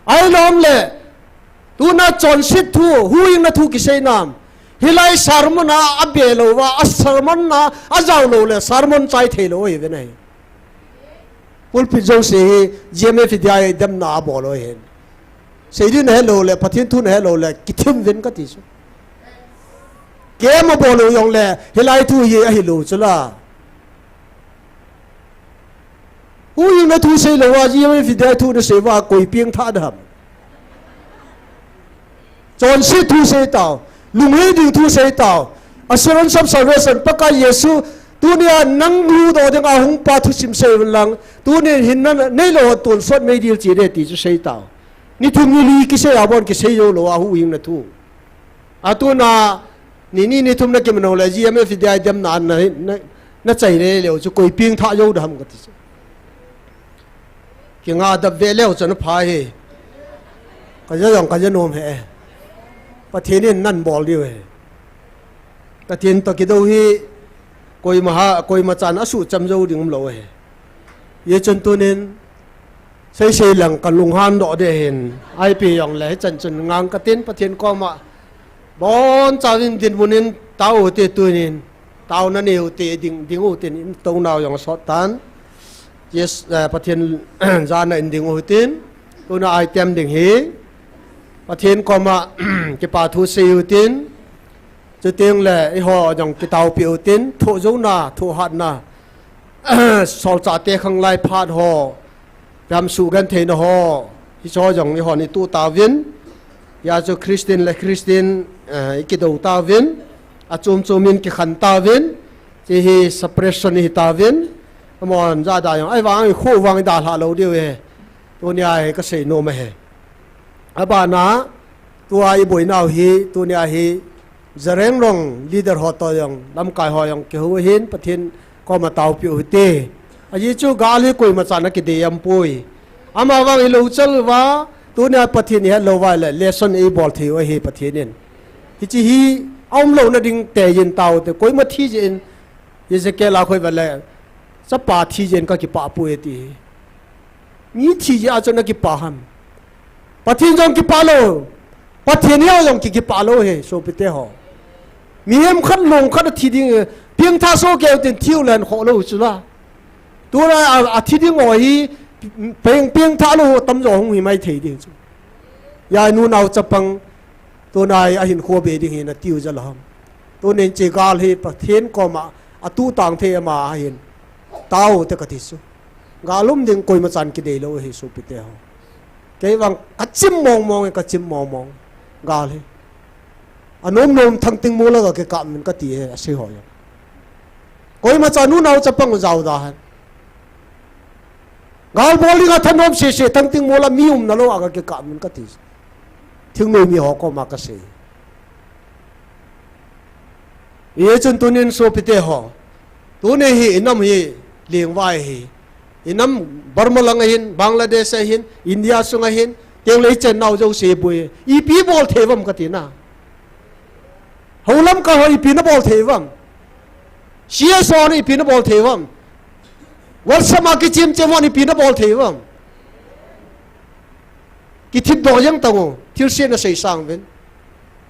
Ahilouleh, tuna chonset thu, huhhingna thu kisei nam. Hilai sermon a abe lou uva, a sermon a ajao lou le, sermon chai thei lou ahi ve nai. Pulpit jouse hi G M F D I demna abol u ahin. Seiding nahet lou le, Pathen thu nahet lou le, kithim uvin kati chu. Camp abol u jongle, hilai thu hi ahilou chu la. Huhhingna thu sei lou a, G M F D I thu nasei uva, koi pengthah ding ham. Chonset thu sei tao, lunghei ding thu sei tao. Assurance of salvation, Pakai Jesu, tunia nang huhdoh dinga hung pa thusim sei uvin lang, tunin hinna neilou hon tonsot meidil che ding ti chu sei tao. Ni thum ni li kisei a bon kisei jou lou a huhhingna thu. Atuna, ni ni ni thum nakiman u le, G M F D I demna a na, na, nachai le leu chu koi pengthah jou ding ham kati chu. Kinga dap ve leu chu napha hi. Kaja jong kaja nom e. Pathen in nabol diu ahi. Pathen toh kidou hi koima ha, koima chan asuhcham jou ding umlou ahi. Hijeh chun tunin, seisei lang kalunghan doh ding ahin, ipi jongle hichan chun ngang katin Pathen koma. Bonchauvin dinmun in tao u hite tunin, taona nei u hite, ding, ding u hitin, in tounau jong asot tan. Yes, eh, Pathen jana in ding u hitin, tuna item ding hi, Pathen koma kipa thu sei u hitin, chuteng le eiho jong kitaopi u hitin, thoh jouna, thoh hatna, solchahte khanglai phat ho, pemsuh gentheina ho, hicheho jong eihon ituh tauvin, hia chu Christian le Christian, eh, ikidou tauvin, achom chom in kikhen tauvin, hiche hi separation ihi tauvin, amahon jada jong, ahivang ikho vang idalhah lou diu ahi, tunia hi kasei nom ahi. Abana, tua iboinau hi, tunia hi, Zareng rong leader ho toh jong, lamkai ho jong, kihou ahin, Pathen koma taopi u hite. Ajeh chu gal hi koima chan akidei aum poi. Amavang ilou chal uva, tunia Pathen ihet lou uva le, lesson eibol thei u ahi Pathen in. Hiche hi, aumlouna ding teiyin tao u hite, koima thi jeh in, Ezekiel a khoi uva le, chapa thi jeh in kakipah poi ati. Mi thi jeh a chu nakipah ham. Pathen jong kipah lou. Pathen hiho jong ki, kipah lou ahi, sopite ho. Mihem khat long khat athi ding, pengthah soh kei u hitin thi u le ankhoh lou chula. Tuna a, athi ding ho hi, peng, pengthah lou ho tamjo hung hi maithei ding chu. Hia nunao chapang, tuna hi ahinkho be ding hi nati u jal ham. Tunin hiche gal hi Pathen koma atuh tang thei ama ahin. Tao u hite kati chu. Gal um ding koima chan kidei lou ahi sopite ho. Kei vang kachim mong mong e, kachim mong mong. Gal hi. Anom nom Thangtingmol a gakikap uvin kati e, asei ho jong. Koima cha nunao chapang u jaoda hen. Gal bol dinga thanom sese Thangtingmol a mi umna lou a gakikap uvin kati. Thingnoi mi ho koma kasei. Hijeh chun tunin sopite ho. Tuni hi inam hi lengvai ahi. Inam Burma lang ahin, Bangladesh ahin, India sung ahin, tengle ichennau jouse boi. Ipi bol thei uvam kati na. Hou lamkai ho ipi nabol thei uvam. C S O na ipi nabol thei uvam. WhatsApp a kichim chim ho ipi nabol thei uvem? Kithip doh jeng tang u, thilse nasei sang uvin.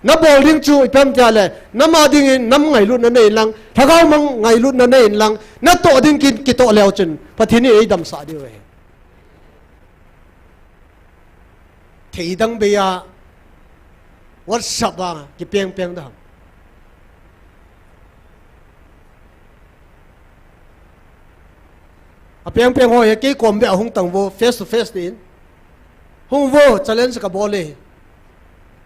Nabol ding chu ipi ham tia le, nam a dingin nam ngailutna nei inlang, lhagao mang ngailutna nei inlang, natoh ding kin kitoh leu chun, Pathen in eidamsah diu ahi. Theidang bei a WhatsApp a kipeng peng dam. Apeng peng ho hi kei kom beh a hung tang vo, face to face tin. Hung vo, challenge kabol e.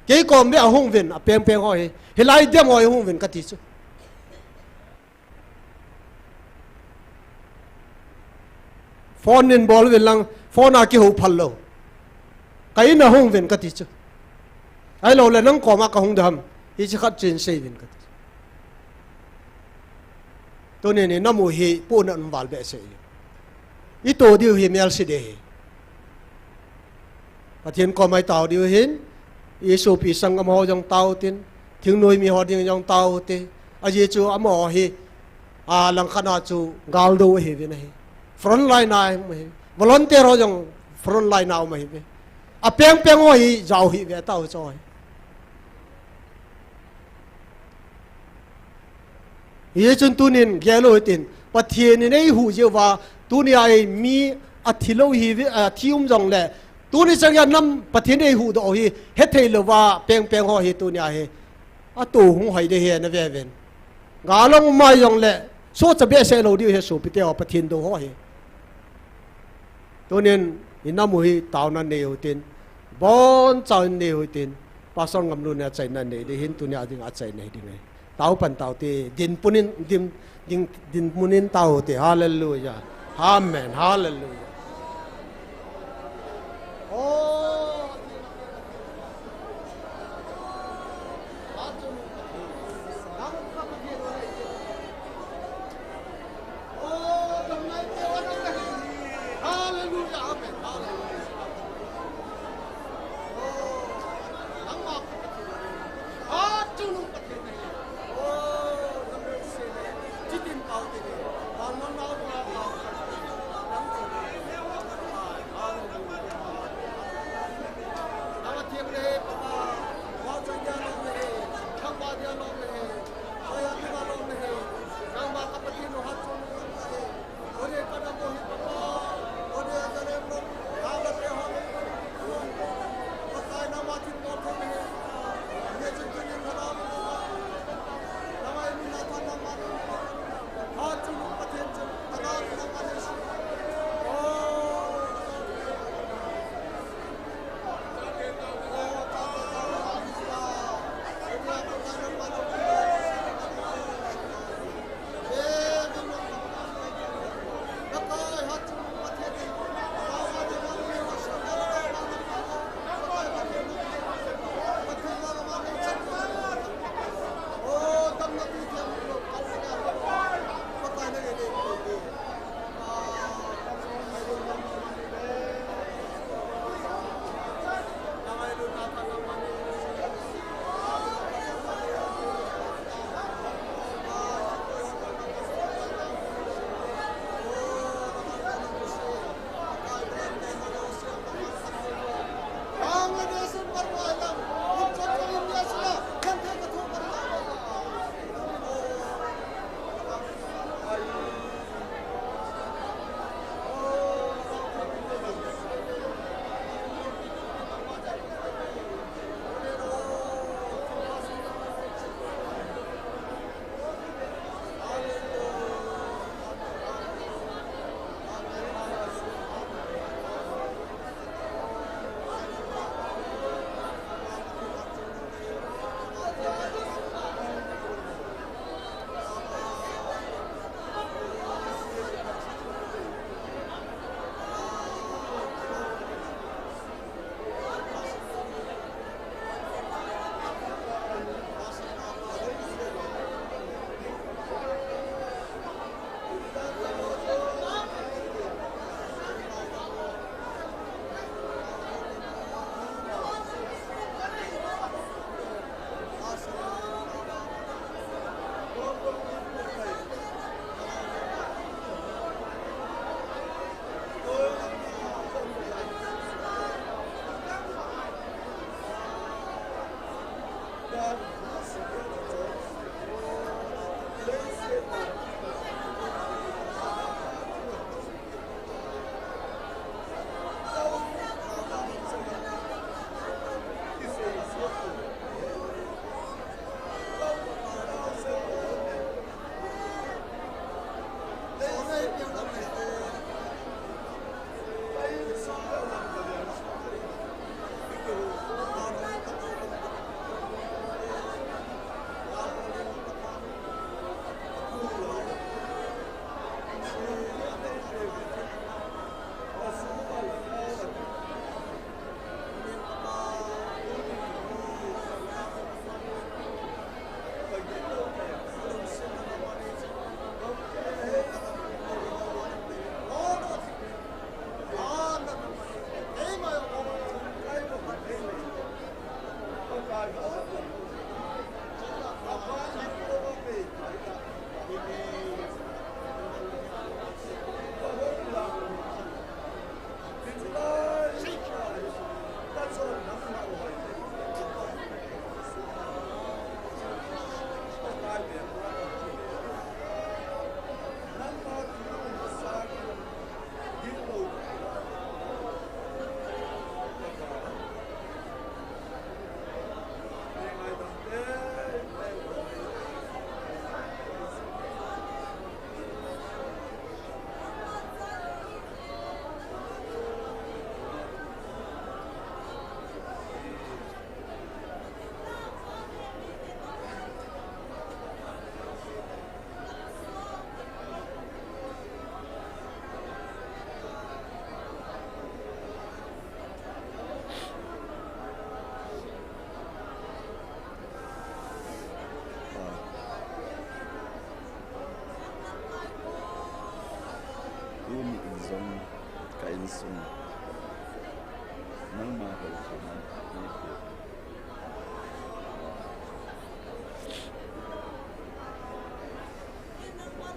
Kei kom beh a hung uvin, apeng peng ho hi. Hilai dem ho hi hung uvin kati chu. Phone in bol uvin lang, phone a kihou phal lou. Ka in a hung uvin kati chu. Ahilou le nang kom a kahung ding ham. Hiche khat chu hin sei uvin kati chu. Tunin inam u hi pohnat um val behseh e. Ito diu hi melse ding ahi. Pathen kom a itao diu ahin, isopi sanggam ho jong tao utin, thingnoi mi ho ding jong tao ute. Ajeh chu amaho hi, a, langkhat a chu gal dou ahiuvin ahi. Front line a um ahi. Volunteer ho jong front line a um ahiuve. Apeng peng ho hi jao hih uve tao chu ahi. Hichun tunin gel u hitin, Pathen in eihuh jeh uva, tunia ei mi athi lou hi, athi um jongle, tuni chan geiya nam Pathen in eihuhdoh u hi, hethei louva, peng peng ho hi tunia hi, ato hung hoi ding ahi nave uvin. Gal hung um mai jongle, sohcha behseh lou diu ahi sopite ho, Pathen dou ho hi. Tunin, inam u hi taona nei u hitin, bonchauvin nei u hitin, Pastor Ngamlun in achaina nei ding ahin, tunia ding achaina hi ding ahi. Tao pan tao te, dinpun in, din, din, dinpun in tao te, hallelujah. Amen, hallelujah. Oh, Tuni in jong ka insung nangma houkhomna nei pe.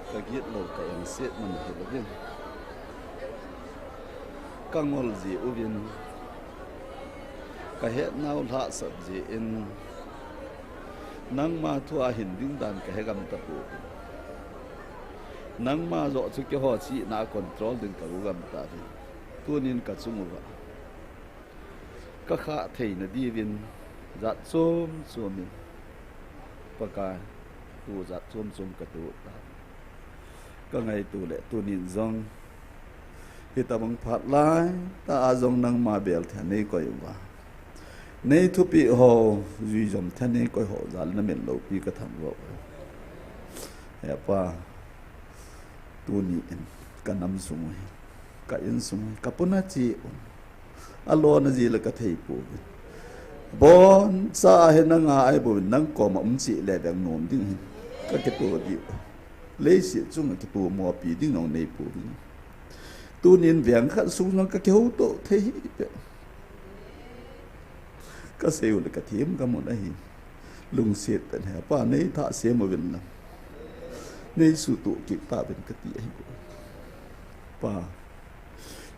Ka gitlou ka engset man hilouvin, ka ngol jeh uvin, ka hetnau lhahsap jeh in, nangma thu a hin ding dan ka he gam tapou. Nangma joh chu keiho chihna a control ding ka gu gam tauve. Tunin ka chung uva ka khah theina diuvin jat chom chom in Pakai thu jat chom chom ka toh tauve. Ka ngaito le tunin jong hitabang phat laitah a jong nangma bel thei a nei koi uva, nei thupeh ho jui jom thei a nei koi ho jal in na min loupi ka thangvah uve. He Pa, tuni in ka nam sung u hi, ka insung u hi, ka puna cheh u, alona jeh le ka thei pouve. Boncha a hi nanga ahi bouvin nang koma um cheh le veng nom ding hin ka kito diu. Leiset chunga kitomopi ding nong nei pouvin, tunin veng khat sung jong ka kihoutoh thei hih beh. Ka sei u le ka them ka mun ahi. Lungset tah in He Pa, nei thah sem uvin lang, nei suhtoh kit tauvin kati ahi. Pa,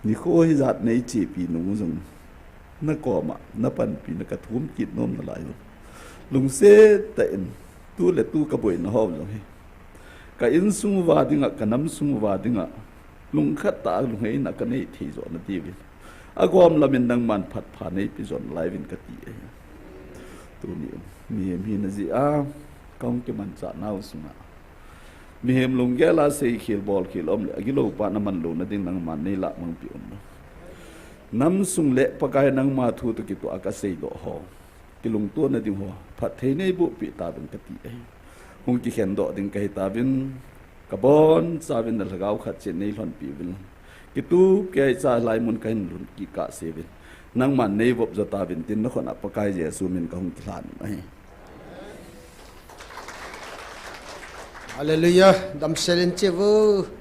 nikho hijat nei chepi nung jong na koma na panpina ka thum kit nom nalai u. Lungset tah in tu le tu ka boina ho jong hi ka insung uva dinga, ka nam sung uva dinga lungkhat tah a lungheina ka nei thei joh na diuvin, agom lam in nangman phatpha nei pe joh nalai uvin kati ahi. Tuni mihem hina jeh a ka hung kimanchah nau sunga mihem lunggel a seikhel bolkhel um le agilou pa na man louna ding nangman nei lahmang peh un. Nam sung le Pakai nangma thu toh kitoh a ka seidoh ho, kilungtona ding ho phatthei nei boh peh tauvin kati ahi. Hung kikhen doh ding kahi tauvin, ka boncha uvin na lhagao khat cheh in nei lhonpi uvin lang, kitup keicha hilai mun ka hin lhun kikah se uvin, nangman nei vop jo tauvin tin na khut a Pakai Jesu min ka hung kilhan ahi. Hallelujah. Damsel in che uvo.